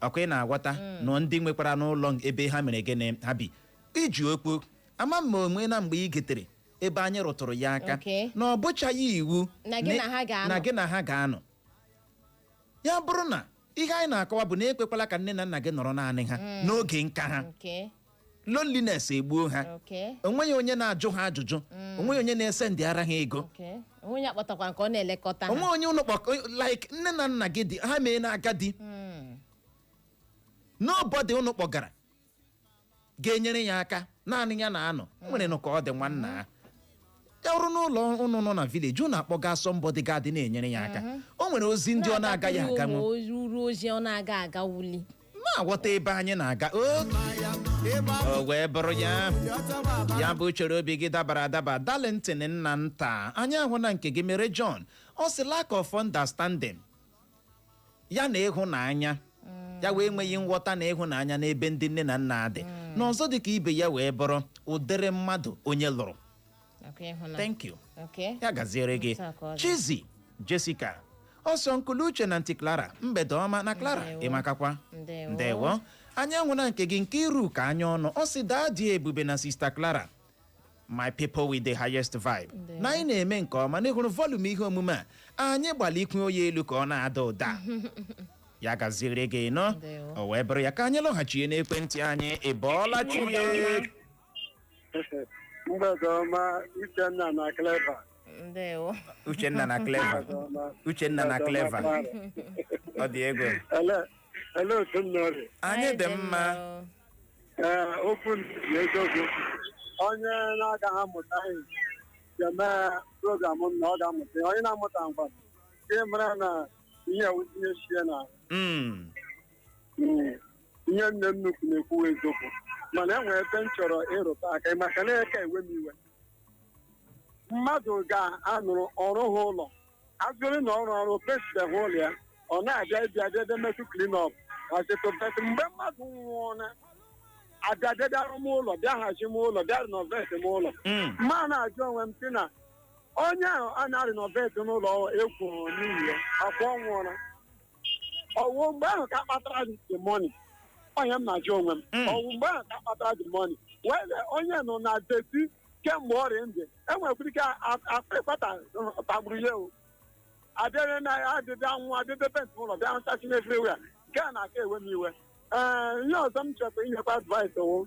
Ọkwa ị na-aghọta na ndị nwekwara n'ụlọ ebe ha mere gịnị ha bi iji okwu ama m ma onwe na mgbe ị getere ebe anyị rụtụrụ ya aka na ọ bụchaghị iwu na gị na ha ga-anọ. Na gị na ha ga-anọ. Ya bụrụ na ihe anyị na-akọwa bụ na ekwekwala ka nne na nna gị nọrọ naanị ha n'oge nka ha, loneliness egbuo ha. Onweghị onye na-ajụ ha ajụjụ, onweghị onye na-ese ndị ara ha ego. Onwe onye akpọtakwa nke ọ na-elekọta ha. Onwe onye ụlọ kpọkọ like nne na nna gị dị ha mee na agadi, nobody ụnụ kpọgara ga-enyere ya aka, naanị ya na-anọ. Nwere nụ ka ọ dị nwanna ya. Ya bụrụ n'ụlọ ụnụ nọ na village, ụnụ akpọga somebody ga-adị na-enyere ya aka. O nwere ozi ndị ọ na-agaghị aganwu. Ụmụ uru ozi ọ na-aga aga wuli. Na-aghọta ebe anyị na-aga o? O wee bụrụ ya, ya bụ chere obi gị dabara adaba. Darlington nna nta, anyị ahụ na nke gị mere. John ọ sị, lack of understanding ya na ịhụnanya ya wee nweghị nghọta na ịhụnanya n'ebe ndị nne na nna dị. Na ọzọ dị ka ibe ya wee bụrụ ụdịrị mmadụ onye lụrụ. Nakwa ịhụnanya. Thank you. Ya gaziere gị. Otu a ka ọ dị. Chizi Jessica Ọsọ nkulu Uche na ntị Clara, mgbede ọma na Clara. Ndewo. Ịmakakwa. Ndewo. Ndewo. Anyị anwụna nke gị nke iru ka anya ọnụ. Ọ sị daa dị ebube na Sister Clara, my people with the highest vibe. Ndewo. Na anyị na-eme nke ọma n'ịhụrụ volume ihe omume a. Anyị gbalị ikwu oyi elu ka ọ na-ada ụda. Ya gaziere gị nọ. Ndewo. O wee bụrụ ya, ka anyị lọghachie n'ekwentị anyị. Ị bọọla chi ya? Mgbede ọma, Uchenna na Clever. Ndewo. Uchenna na Clever. Mgbede ọma. Uchenna na Mgbede ọma, Clever. Clara. Ọ dị ego. Ele otu m nọrị? Anyị dị mma. Ee, okwu m dị eziokwu. Onye na-agaghị amụta ihe ga-eme program m na ọ ga-amụta ihe. Onye na-amụta ngwa ihe mara na ihe ewutinye shie na ihe nne m nnukwu na-ekwu eziokwu, mana enwere ebe m chọrọ ịrụta aka maka na eke ewe m iwe. Mmadụ ga-anụrụ ọrụ ha ụlọ azụrụ na ọrụ pesideghị ụlọ ya, ọ na-abịa ịbịa bịa bịa metụ clean up hazitụbet. Mgbe mmadụ nwụọ, abịa bịa bịa rụm ụlọ, bịa hazi m ụlọ, bịa renovate m ụlọ. Ma na-ajụ onwe m sị na onye ahụ a na-renovate n'ụlọ ekwuru n'ihi ya akwa ọ nwụọla, ọwụ mgbe ahụ ka kpatara the money? Onye m na-ajụ onwe m, ọwụ mgbe ahụ ka kpatara the money? Wee onye nọ na dirty kemgbe ọrịa ndị enwekwara ike akpịrịkpata tagburu ya o abịara na adịdị anwụ adịdị paint ụlọ, bịa rụchachi everywhere. Nke a na-aka ewe m iwe. Ee, ihe ọzọ m chọrọ inyekwa advice wụ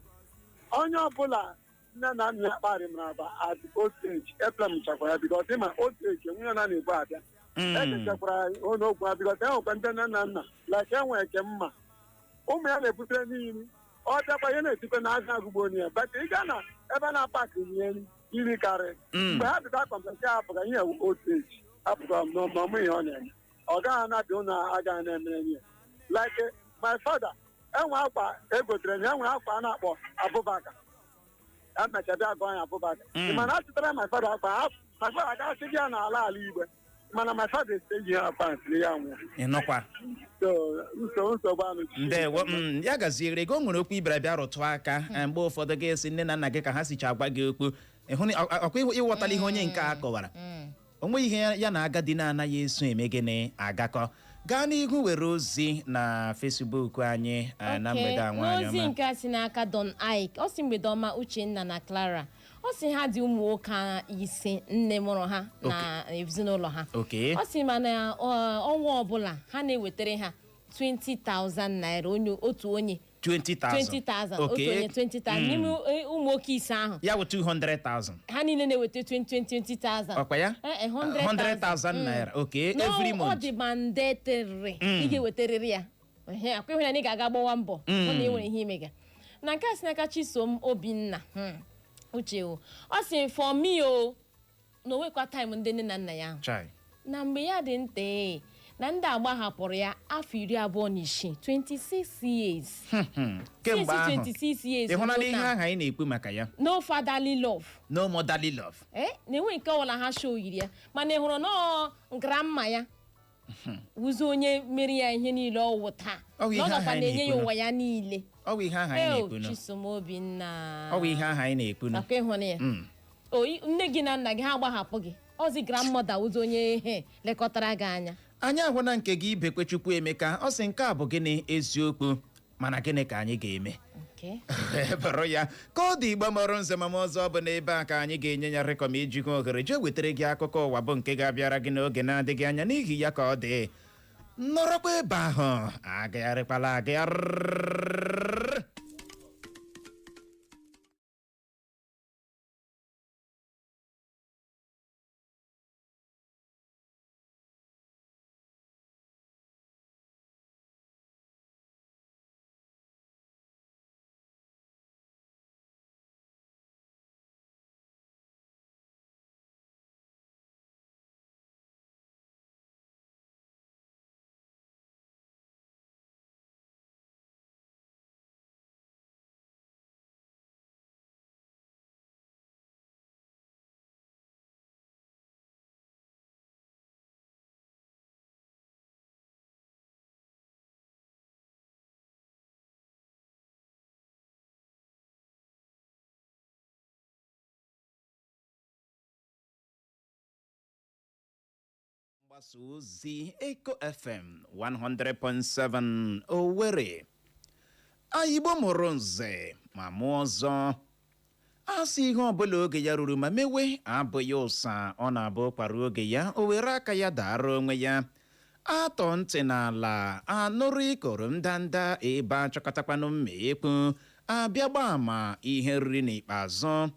onye ọbụla nne na nna ya kparị m aba at old age, eplem chakwara ya because ịma old age nwunye na na-ebu abịa. Echechakwara n'okwu ha because enwekwa ndị nne na nna like enwere nke mma ụmụ ya na-ebutere n'iru, ọ bịakwa ihe na-etikwe na azụ agụgbo onye ya, but ị gaa na ebe na-apaki ihe iri karị mgbe ha bịta kọmpleti ya apụga ihe old age apụga n'ọmụ ihe ọ na-eme, ọ gaghị anabịa ụlọ, agaghị na-emere ihe like my father. Enwe akwa egotere na enwe akwa a na-akpọ Abubakar, emecha bịa gụọ ya Abubakar. Mana a chụtara my father akwa, my father agasị gị ya n'ala ala igwe, mana my father eji ha akwa nsiri ya nwụọ. Ị nọkwa. So nsogbu anụ. Ndewo. Ya gaziere gị. O nwere okwu ibere bịa rụtụ aka. Mgbe ụfọdụ ga-esi nne na nna gị ka ha sicha agwa gị okwu. Ịhụ na ọkwa ịghọtala ihe onye nke a kọwara. O nweghị ihe ya na agadi na-anaghị eso eme gịnị agakọ. Gaa n'ihu were ozi na Facebook anyị na mgbede a, nwaanyị N'ozi ọma. nke a si n'aka Don Ike, ọ si mgbede ọma, Uchenna na Clara. Ọ si ha dị ụmụ nwoke 5 nne mụrụ ha na ezinụlọ ha. Ọ si mana ọnwa ọbụla ha na-ewetara ha 20,000 naira onye otu onye. 20,000? 20,000 otu onye, 20,000 n'ime ụmụ nwoke 5 ahụ. Ya bụ 200,000. Ha niile na-eweta 20 20,000. Ọkwa ya? Eh, eh, 100,000. 100,000 naira, okay. No, every ọ month. dị mandatory, ị ga-ewetarịrị ya. Ehe, akwa ịhụ na ị ga-aga gbawa mbọ hụ na ị nwere ihe imega. Na nke a si n'aka Chisom Obinna. Uche o, ọ sị for me o na onwekwa time ndị nne na nna ya ahụ Chai. Na mgbe ya dị nta, na ndị agbahapụrụ ya afọ 26, 26 years. Kemgbe Since ahụ 26 years ị hụnala ruo ihe taa, ahụ anyị na-ekwu maka ya. No fatherly love. No motherly love. Eh, na-enwe nke ọbụla ha show yiri ya, mana ị hụrụ nọọ grandma ya wụzi onye mere ya ihe niile ọwụ taa. Ọ bụ ihe Na ọ ahụ gakwa anyị na-enye ya na-ekwu. ụwa ya niile. Ọ bụ ihe ahụ anyị Eo, na-ekwu nụ. Chisom Obinna. Ọ bụ ihe ahụ anyị na-ekwu nụ. Nakwa ịhụnụ ya o nne gị na nna gị ha gbahapụ gị, ọzi grandmother wụzi onye ihe lekọtara gị anya. Anyị ahụna nke gị, Ibekwechukwu Emeka. Ọ sị nke a bụ gịnị eziokwu, mana gịnị ka anyị ga-eme? Okay. Bụrụ ya ka ọ dị. Igbo mọrọ nze ma ọzọ, ọ bụ n'ebe a ka anyị ga-enye ya rịkọm iji hụ ohere jee wetara gị akụkọ ụwa bụ nke ga-abịara gị n'oge na-adịghị anya. N'ihi ya ka ọ dị nọrọkwa ebe ahụ, agagharịkwala agagharị. Mgbasa ozi Eco FM 100.7 Owerri. Igbo mụrụ nze ma mụọ ọzọ, a sị ihe ọbụla oge ya ruru ma mewe abụghị ụsa. Ọ na-abụ kwara oge ya, o were aka ya dara onwe ya. Atọ ntị n'ala anụrụ ikoro ndanda ebe achọkọtakwanụ mma ekwu abịa gbaa ama ihe riri n'ikpeazụ.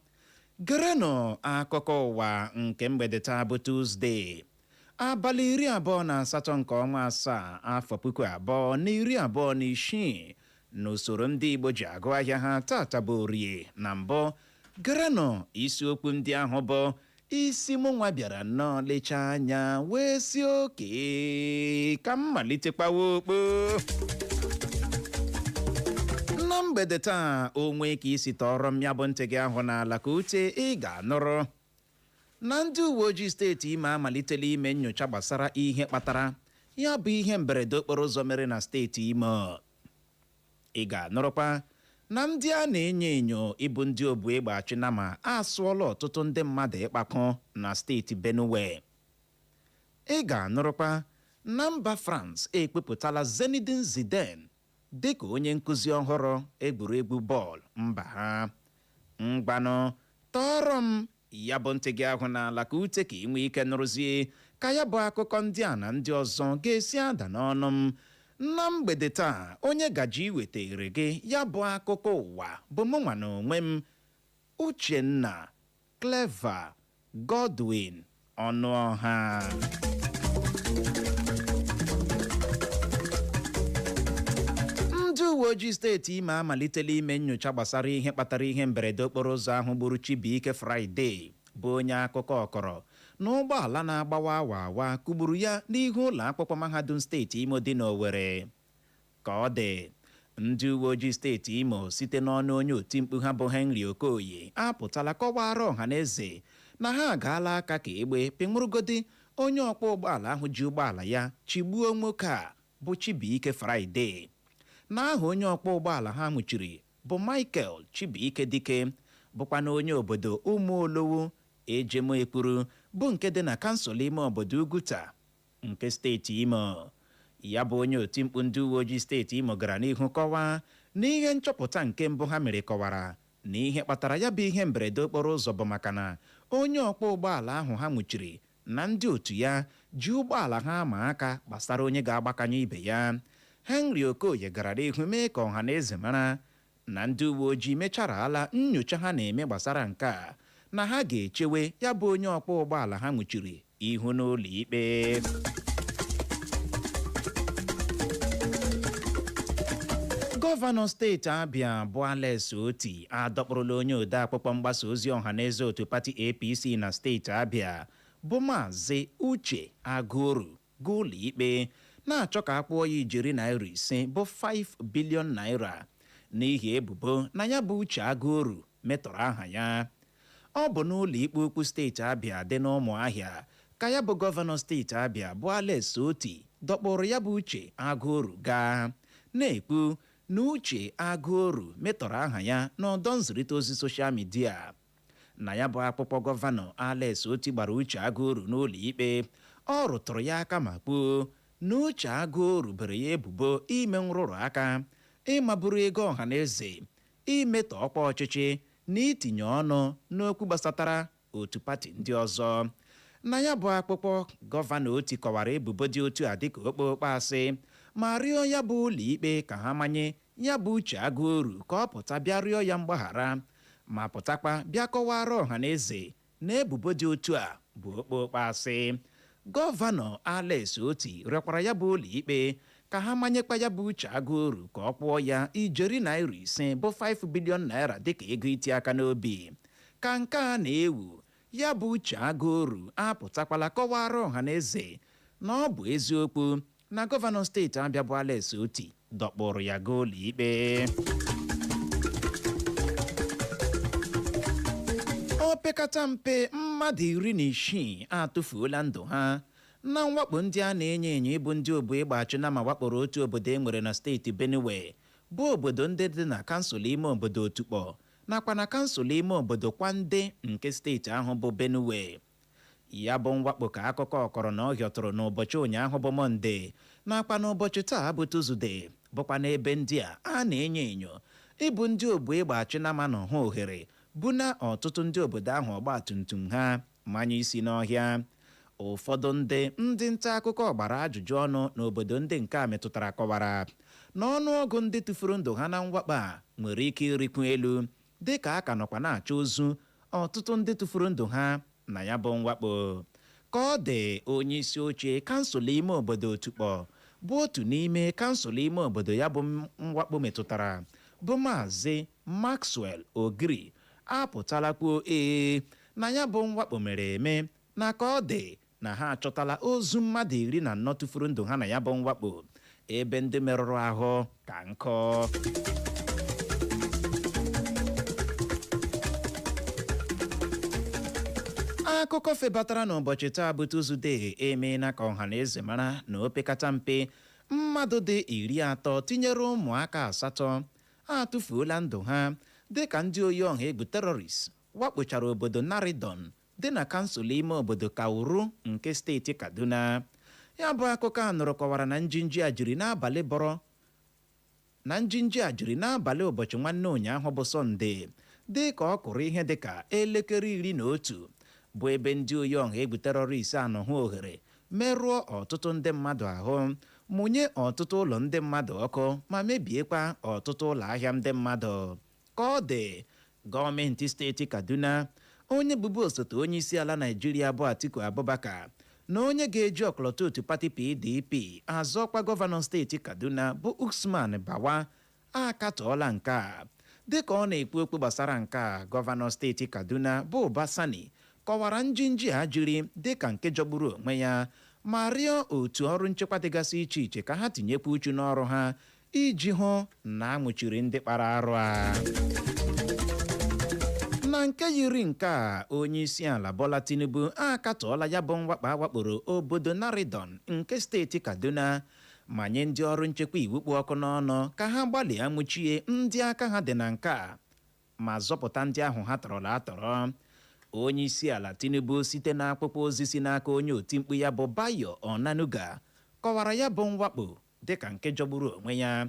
Gerenụ akụkọ ụwa nke mgbede taa bụ Tuzdee, abalị 28 nke ọnwa 7, afọ 2026, n'usoro ndị Igbo ji agụ ahịa ha. Tata bụ Orie. Na mbụ, gerenụ isiokwu ndị ahụ bụ isi. Mụ nwa bịara nnọọ lechaa anya wee si oke ka m malitekwawa okpo na mgbede taa. Onwe ka isi tọrọ m ya bụ ntị gị ahụ n'ala ka ute, ị ga-anụrụ na ndị uwe ojii steeti Imo amalitela ime nyocha gbasara ihe kpatara ya bụ ihe mberede okporo ụzọ mere na steeti Imo. Ị ga-anụrụkwa na ndị a na-enyo enyo ịbụ ndị obu egbe achịnama asụọla ọtụtụ ndị mmadụ ịkpakọ na steeti Benue. Ị ga-anụrụkwa na mba France ekpepụtala Zinedine Zidane dịka onye nkụzi ọhụrụ egwuregwu bọọlụ mba ha. Mgbanụ, tọọrọ m ya bụ ntị gị ahụ n'ala ka ute, ka ị nwee ike nụrụzie ka ya bụ akụkọ ndị a na ndị ọzọ ga-esi ada n'ọnụ m na mgbede taa. Onye gaji iwetere gị ya bụ akụkọ ụwa bụ mụnwa na onwe m, Uchenna Clever Godwin Ọnụọha. Ndị uwe ojii steeti Imo amalitela ime nyocha gbasara ihe kpatara ihe mberede okporo ụzọ ahụ gburu Chibuike Friday, bụ onye akụkọ ọkọrọ na ụgbọala na-agbawa awa awa kụgburu ya n'ihu ụlọ akwụkwọ mahadum steeti Imo dị n'Owerri. Ka ọ dị, ndị uwe ojii steeti Imo, site n'ọnụ onye otimkpu ha bụ Henry Okoye, apụtala kọwara ọha na eze na ha agaala aka ka egbe pịnwụrụgodi onye ọkwọ ụgbọala ahụ ji ụgbọala ya chigbuo nwoke a bụ Chibuike Friday. N'aha onye ọkwọ ụgbọala ha nwụchiri bụ Michael Chibuike Dike, bụkwa na onye obodo Ụmụolowo Ejemekpuru, bụ nke dị na kansụl ime obodo Uguta nke steeti Imo. Ya bụ onye otimkpu ndị uwe ojii steeti Imo gara n'ihu kọwaa na ihe nchọpụta nke mbụ ha mere kọwara na ihe kpatara ya bụ ihe mberede okporo ụzọ bụ maka na onye ọkwọ ụgbọala ahụ ha nwụchiri na ndị otu ya ji ụgbọala ha ama aka gbasara onye ga-agbakanye ibe ya. Henry Okoye gara n'ihu mee ka ọha na eze mara na ndị uwe ojii mechara ala nyocha ha na-eme gbasara nke a, na ha ga-echewe ya bụ onye ọkwọ ụgbọala ha nwụchiri ihu n'ụlọ ikpe. Gọvanọ steeti Abịa bụ Alex Oti adọkpụrụla onye odeakwụkwọ mgbasa ozi ọhaneze otu pati APC na steeti Abịa bụ Maazị Uche Agụoru gaa ụlọ ikpe, na-achọ ka a kwụọ ya ijeri naira 5 bụ 5 billion naira n'ihi ebubo na ya bụ Uche Agụoru metọrọ aha ya. Ọ bụ n'ụlọ ikpe ukwu steeti Abịa dị n'Ụmụahịa ka ya bụ gọvanọ steeti Abịa bụ Alex Oti dọkpụrụ ya bụ Uche Agụoru gaa, na-ekwu na Uche Agụoru metọrọ aha ya n'ọdọ nzirịta ozi social media. Na ya bụ akpụkpọ gọvanọ Alex Oti gbara Uche Agụoru n'ụlọ ikpe, ọ rụtụrụ ya aka ma kwuo na Uche Agụoru bere ya ebubo ime nrụrụ aka, ịmaburu ego ọha na eze, imetọ ọkwa ọchịchị na itinye ọnụ n'okwu gbasatara otu pati ndị ọzọ. Na ya bụ akpụkpọ, gọvanọ Oti kọwara ebubo dị otu a dịka okpokpo asị, ma rịọ ya bụ ụlọ ikpe ka ha manye ya bụ Uche Agụoru ka ọ pụta bịa rịọ ya mgbaghara, ma pụtakwa bịa kọwara ọha na eze na ebubo dị otu a bụ okpokpo asị. Gọvanọ Alex Oti rịọkwara ya bụ ụlọ ikpe ka ha manyekwa ya bụ Uche Agụoru ka ọ kwụọ ya ijeri naira 5 bụ 5 billion naira dịka ego iti aka n'obi. Ka nke a na-ewu, ya bụ Uche Agụoru apụtakwala kọwara ọha na eze na ọ bụ eziokwu na gọvanọ steeti Abịa bụ Alex Oti dọkpụrụ ya gaa ụlọ ikpe. Opekata mpe mmadụ 16 atụfuola ndụ ha na mwakpo ndị a na-enyo enyo ịbụ ndị obu egbe achịna ma wakporo otu obodo e nwere na steeti Benue, bụ obodo ndị dị na kansụl ime obodo Otukpọ nakwa na kansụl ime obodo Kwande nke steeti ahụ bụ Benue. Ya bụ mwakpo ka akụkọ kọrọ na ọ hịọtụrụ n'ụbọchị ụnyaahụ bụ Mọnde nakwa n'ụbọchị taa bụ Tuzde, bụkwa n'ebe ndị a a na-enyo enyo ịbụ ndị ogbu egbe achịnama nọ hụ ohere bụ na ọtụtụ ndị obodo ahụ ọgba tum tum ha manye isi n'ọhịa. Ụfọdụ ndị nta akụkọ gbara ajụjụ ọnụ n'obodo ndị nke a metụtara kọwara na ọnụọgụ ndị tụfuru ndụ ha na mwakpo a nwere ike ịrịkwu elu, dịka a ka nọkwa na-achọ ozu ọtụtụ ndị tụfuru ndụ ha na ya bụ mwakpo. Ka ọ dị, onye isi oche kansụl ime obodo Otukpọ, bụ otu n'ime kansụl ime obodo ya bụ mwakpo metụtara, bụ Maazị Maxwell Ogiri, apụtala kwuo ee na ya bụ mwakpo mere eme, na ka ọ dị na ha achọtala ozu mmadụ 14 tụfuru ndụ ha na ya bụ mwakpo, ebe ndị merụrụ ahụ ka nkọ. Akụkọ febatara n'ụbọchị taa bụ Tuzde emeela ka ọha na eze mara na opekata mpe mmadụ dị 30 tinyere ụmụaka asatọ atụfuola ndụ ha dịka ndị oyi ọha egwu terrorist wakpochara obodo Naridon dị na kansụl ime obodo Kauru nke steeti Kaduna. Ya bụ akụkọ a nụrụ kọwara na njinji a jiri n'abalị bọrọ na njinji a jiri n'abalị ụbọchị nwanne ụnyaahụ bụ Sọnde, dị ka ọ kụrụ ihe dịka elekere 11, bụ ebe ndị oyi ọha egwu terrorist anọ hụ ohere merụọ ọtụtụ ndị mmadụ ahụ, mụnye ọtụtụ ụlọ ndị mmadụ ọkụ ma mebiekwa ọtụtụ ụlọ ahịa ndị mmadụ. Ka ọ dị, gọọmenti steeti Kaduna, onye bụbu osote onye isi ala Naijiria bụ Atiku Abubakar na onye ga-eji ọkọlọtọ otu pati PDP azọkwa gọvanọ steeti Kaduna bụ Usman Bawa akatọọla nke a. Dịka ọ na-ekwu okwu gbasara nke a, gọvanọ steeti Kaduna bụ Uba Sani kọwara njinji a jiri dịka nke jọgburu onwe ya ma rịọ otu ọrụ nchekwa dịgasị iche iche ka ha tinyekwa uchu n'ọrụ ha iji hụ na a nwụchiri ndị kpara arụ a. Na nke yiri nke a, onye isi ala Bola Tinubu akatọọla ya bụ mwakpo awakporo obodo Naridon nke steeti Kaduna ma nye ndị ọrụ nchekwa iwu kpụ ọkụ n'ọnụ ka ha gbalịa nwụchie ndị aka ha dị na nke a ma zọpụta ndị ahụ ha tọrọla atọrọ. Onye isi ala Tinubu, site n'akwụkwọ ozi si n'aka onye otimkpu ya bụ Bayo Onanuga, kọwara ya bụ mwakpo dịka nke jọgburu onwe ya.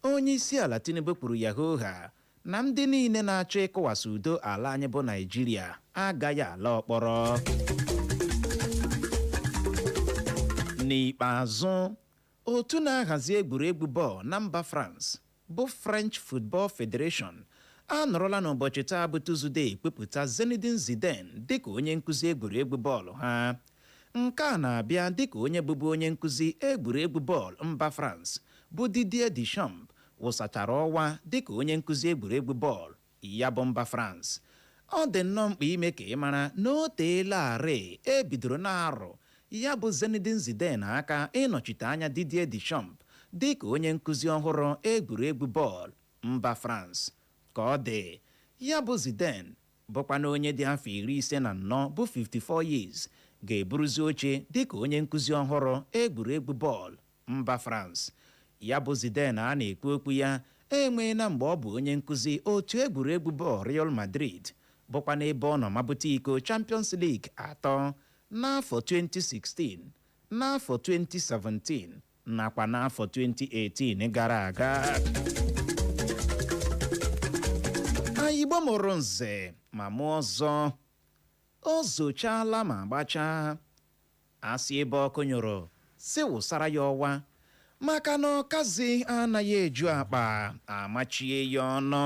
Onye isi ala Tinubu kwuru ya hooha na ndị niile na-achọ ịkụwasị udo ala anyị bụ Naijiria agaghị ala ọkpọrọ. N'ikpeazụ, otu na-ahazi egwuregwu bọọlụ na mba France bụ French Football Federation anọrọla n'ụbọchị taa bụ Tuzde kpepụta Zinedine Zidane dịka onye nkụzi egwuregwu bọọlụ ha. Nke a na-abịa dịka onye bụbu onye nkụzi egwuregwu bọọlụ mba France bụ Didier Deschamps wụsachara ọwa dịka onye nkụzi egwuregwu bọọlụ ya bụ mba France. Ọ dị nnọọ mkpa ime ka ị mara na o teelarị ebidoro na-arụ ya bụ Zinedine Zidane aka ịnọchite anya Didier Deschamps dịka onye nkụzi ọhụrụ egwuregwu bọọlụ mba France. Ka ọ dị, ya bụ Zidane bụkwa na onye dị afọ 54 bụ 54 years ga-eburuzi oche dịka onye nkụzi ọhụrụ egwuregwu bọọlụ mba France. Ya bụ Zidane a na-ekwu okwu ya enweela mgbe ọ bụ onye nkụzi otu egwuregwu bọọlụ Real Madrid, bụkwa n'ebe ọ nọ mabute iko Champions League atọ n'afọ 2016, n'afọ 2017 nakwa n'afọ 2018 gara aga. Igbo mụrụ nze ma mụọ ọzọ, o zochaala ma gbachaa asị ebe ọkụ nyụrụ si wụsara ya ọwa, maka na ọkazi anaghị eju akpa amachie ya ọnụ.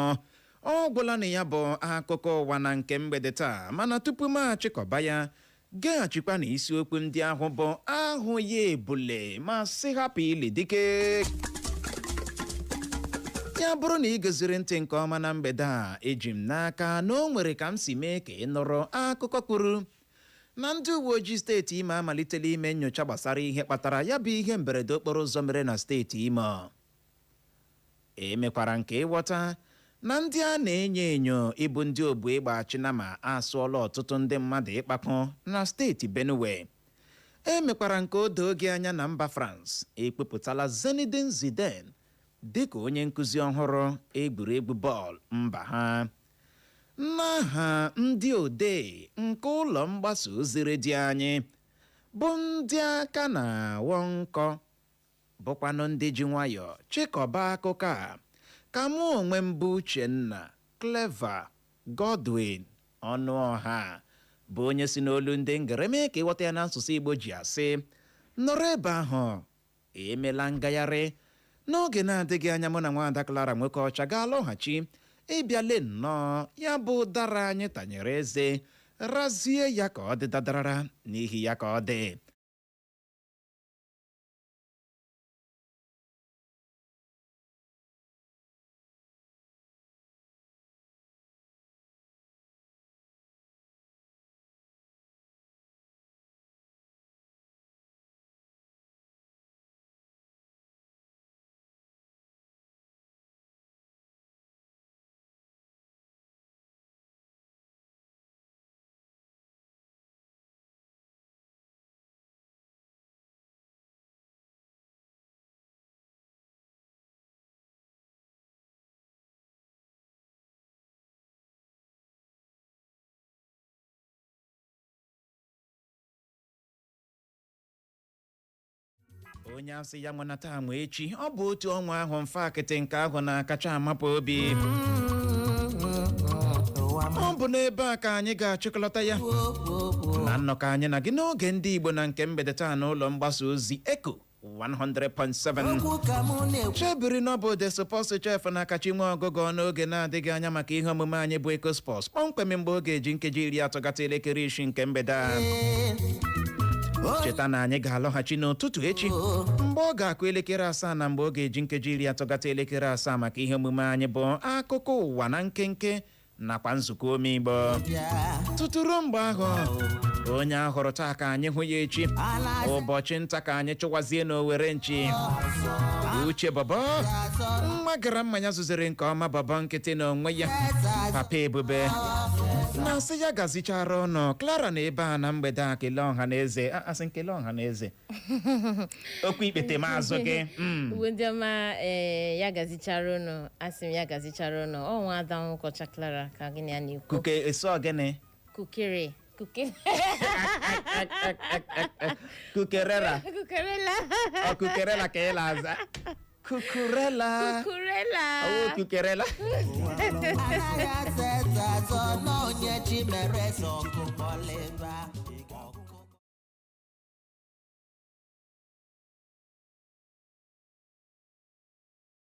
Ọ gwụla na ya bụ akụkọ ụwa na nke mgbede taa, mana tupu m achịkọba ya, gaghachikwa na isiokwu ndị ahụ bụ ahụ ya ebule ma sị hapụ ili dike. Ya bụrụ na ị goziri ntị nke ọma na mgbede a, eji m n'aka na o nwere ka m si mee ka ị nụrụ akụkọ kwuru na ndị uwe ojii steeti Imo amalitela ime nyocha gbasara ihe kpatara ya bụ ihe mberede okporo ụzọ mere na steeti Imo. Emekwara nke ịghọta na ndị a na-enyo enyo ịbụ ndị ogbu egbe achịnama asụọla ọtụtụ ndị mmadụ ịkpakọ na steeti Benue. Emekwara nke o doo gị anya na mba France ekpepụtala Zinedine Zidane dịka onye nkụzi ọhụrụ egwuregwu bọọlụ mba ha. N'aha ndị odee nke ụlọ mgbasa ozi redio anyị, bụ ndị aka na-awọ nkọ, bụkwanụ ndị ji nwayọọ chịkọba akụkọ a, ka mụ onwe m bụ Uchenna Clever Godwin Ọnụọha, bụ onye si n'olu ndị ngere mee ka ịghọta ya n'asụsụ Igbo, ji asị nọrọ ebe ahụ, emela ngagharị. N'oge na-adịghị anya, mụ na nwaada Clara nwoke ọcha ga-alọghachi ịbịa lee nnọọ ya bụ ụdara anyị tanyere eze, razie ya ka ọ dị dadarara n'ihi ya ka ọ dị. Onye asị ya nwenata anwa echi, ọ bụ otu ọnwa ahụ mfe akịtị nke ahụ na-akacha amapụ obi. Ọ bụ n'ebe a ka anyị ga-achịkọlọta ya na nnọkọ anyị na gị n'oge ndị Igbo na nke mgbede taa n'ụlọ mgbasa ozi Eco 100.7. Chebiri n'ọbụ ode sports chef na akachi nwe ọgụgụ n'oge na-adịghị anya maka ihe omume anyị bụ Eco Sports, kpọmkwem mgbe oge eji nkeji 30 gata elekere 6 nke mgbede a. Cheta na anyị ga-alọghachi n'ụtụtụ echi mgbe ọ ga-akụ elekere 7 na mgbe ọ ga-eji nkeji 30 gata elekere 7 maka ihe omume anyị bụ akụkọ ụwa na nkenke nakwa nzukọ omigbo. Tutu ruo mgbe ahụ, onye ahụrụ taa ka anyị hụ ya echi. Ụbọchị nta ka anyị chụwazie n'Owere nchi. Uche bọbọ nwa gara mmanya zuziri nke ọma, bọbọ nkịtị n'onwe ya, papa Ebube na-asị ya gazichara ọnụ. Clara na ebe a na mgbede a, kelee ọha na eze. Asị nkele ọha na eze, okwu ikpete maazụ gị. Uwe ndị ọma, ee, ya gazichara unu. Asị m ya gazichara unu. Ọ nwa ada nwụkọcha Clara ka gị na ya na-ekwu. Kuke eso gịnị? Kukere kuke. Kukerera. Kukerela. Ọ kukerela ka ị na-aza, kukurela? Kukurela. Ọwụ kukerela. Anaghị asa eze azọ na onye chi mere eze ọkụ kpọlịba.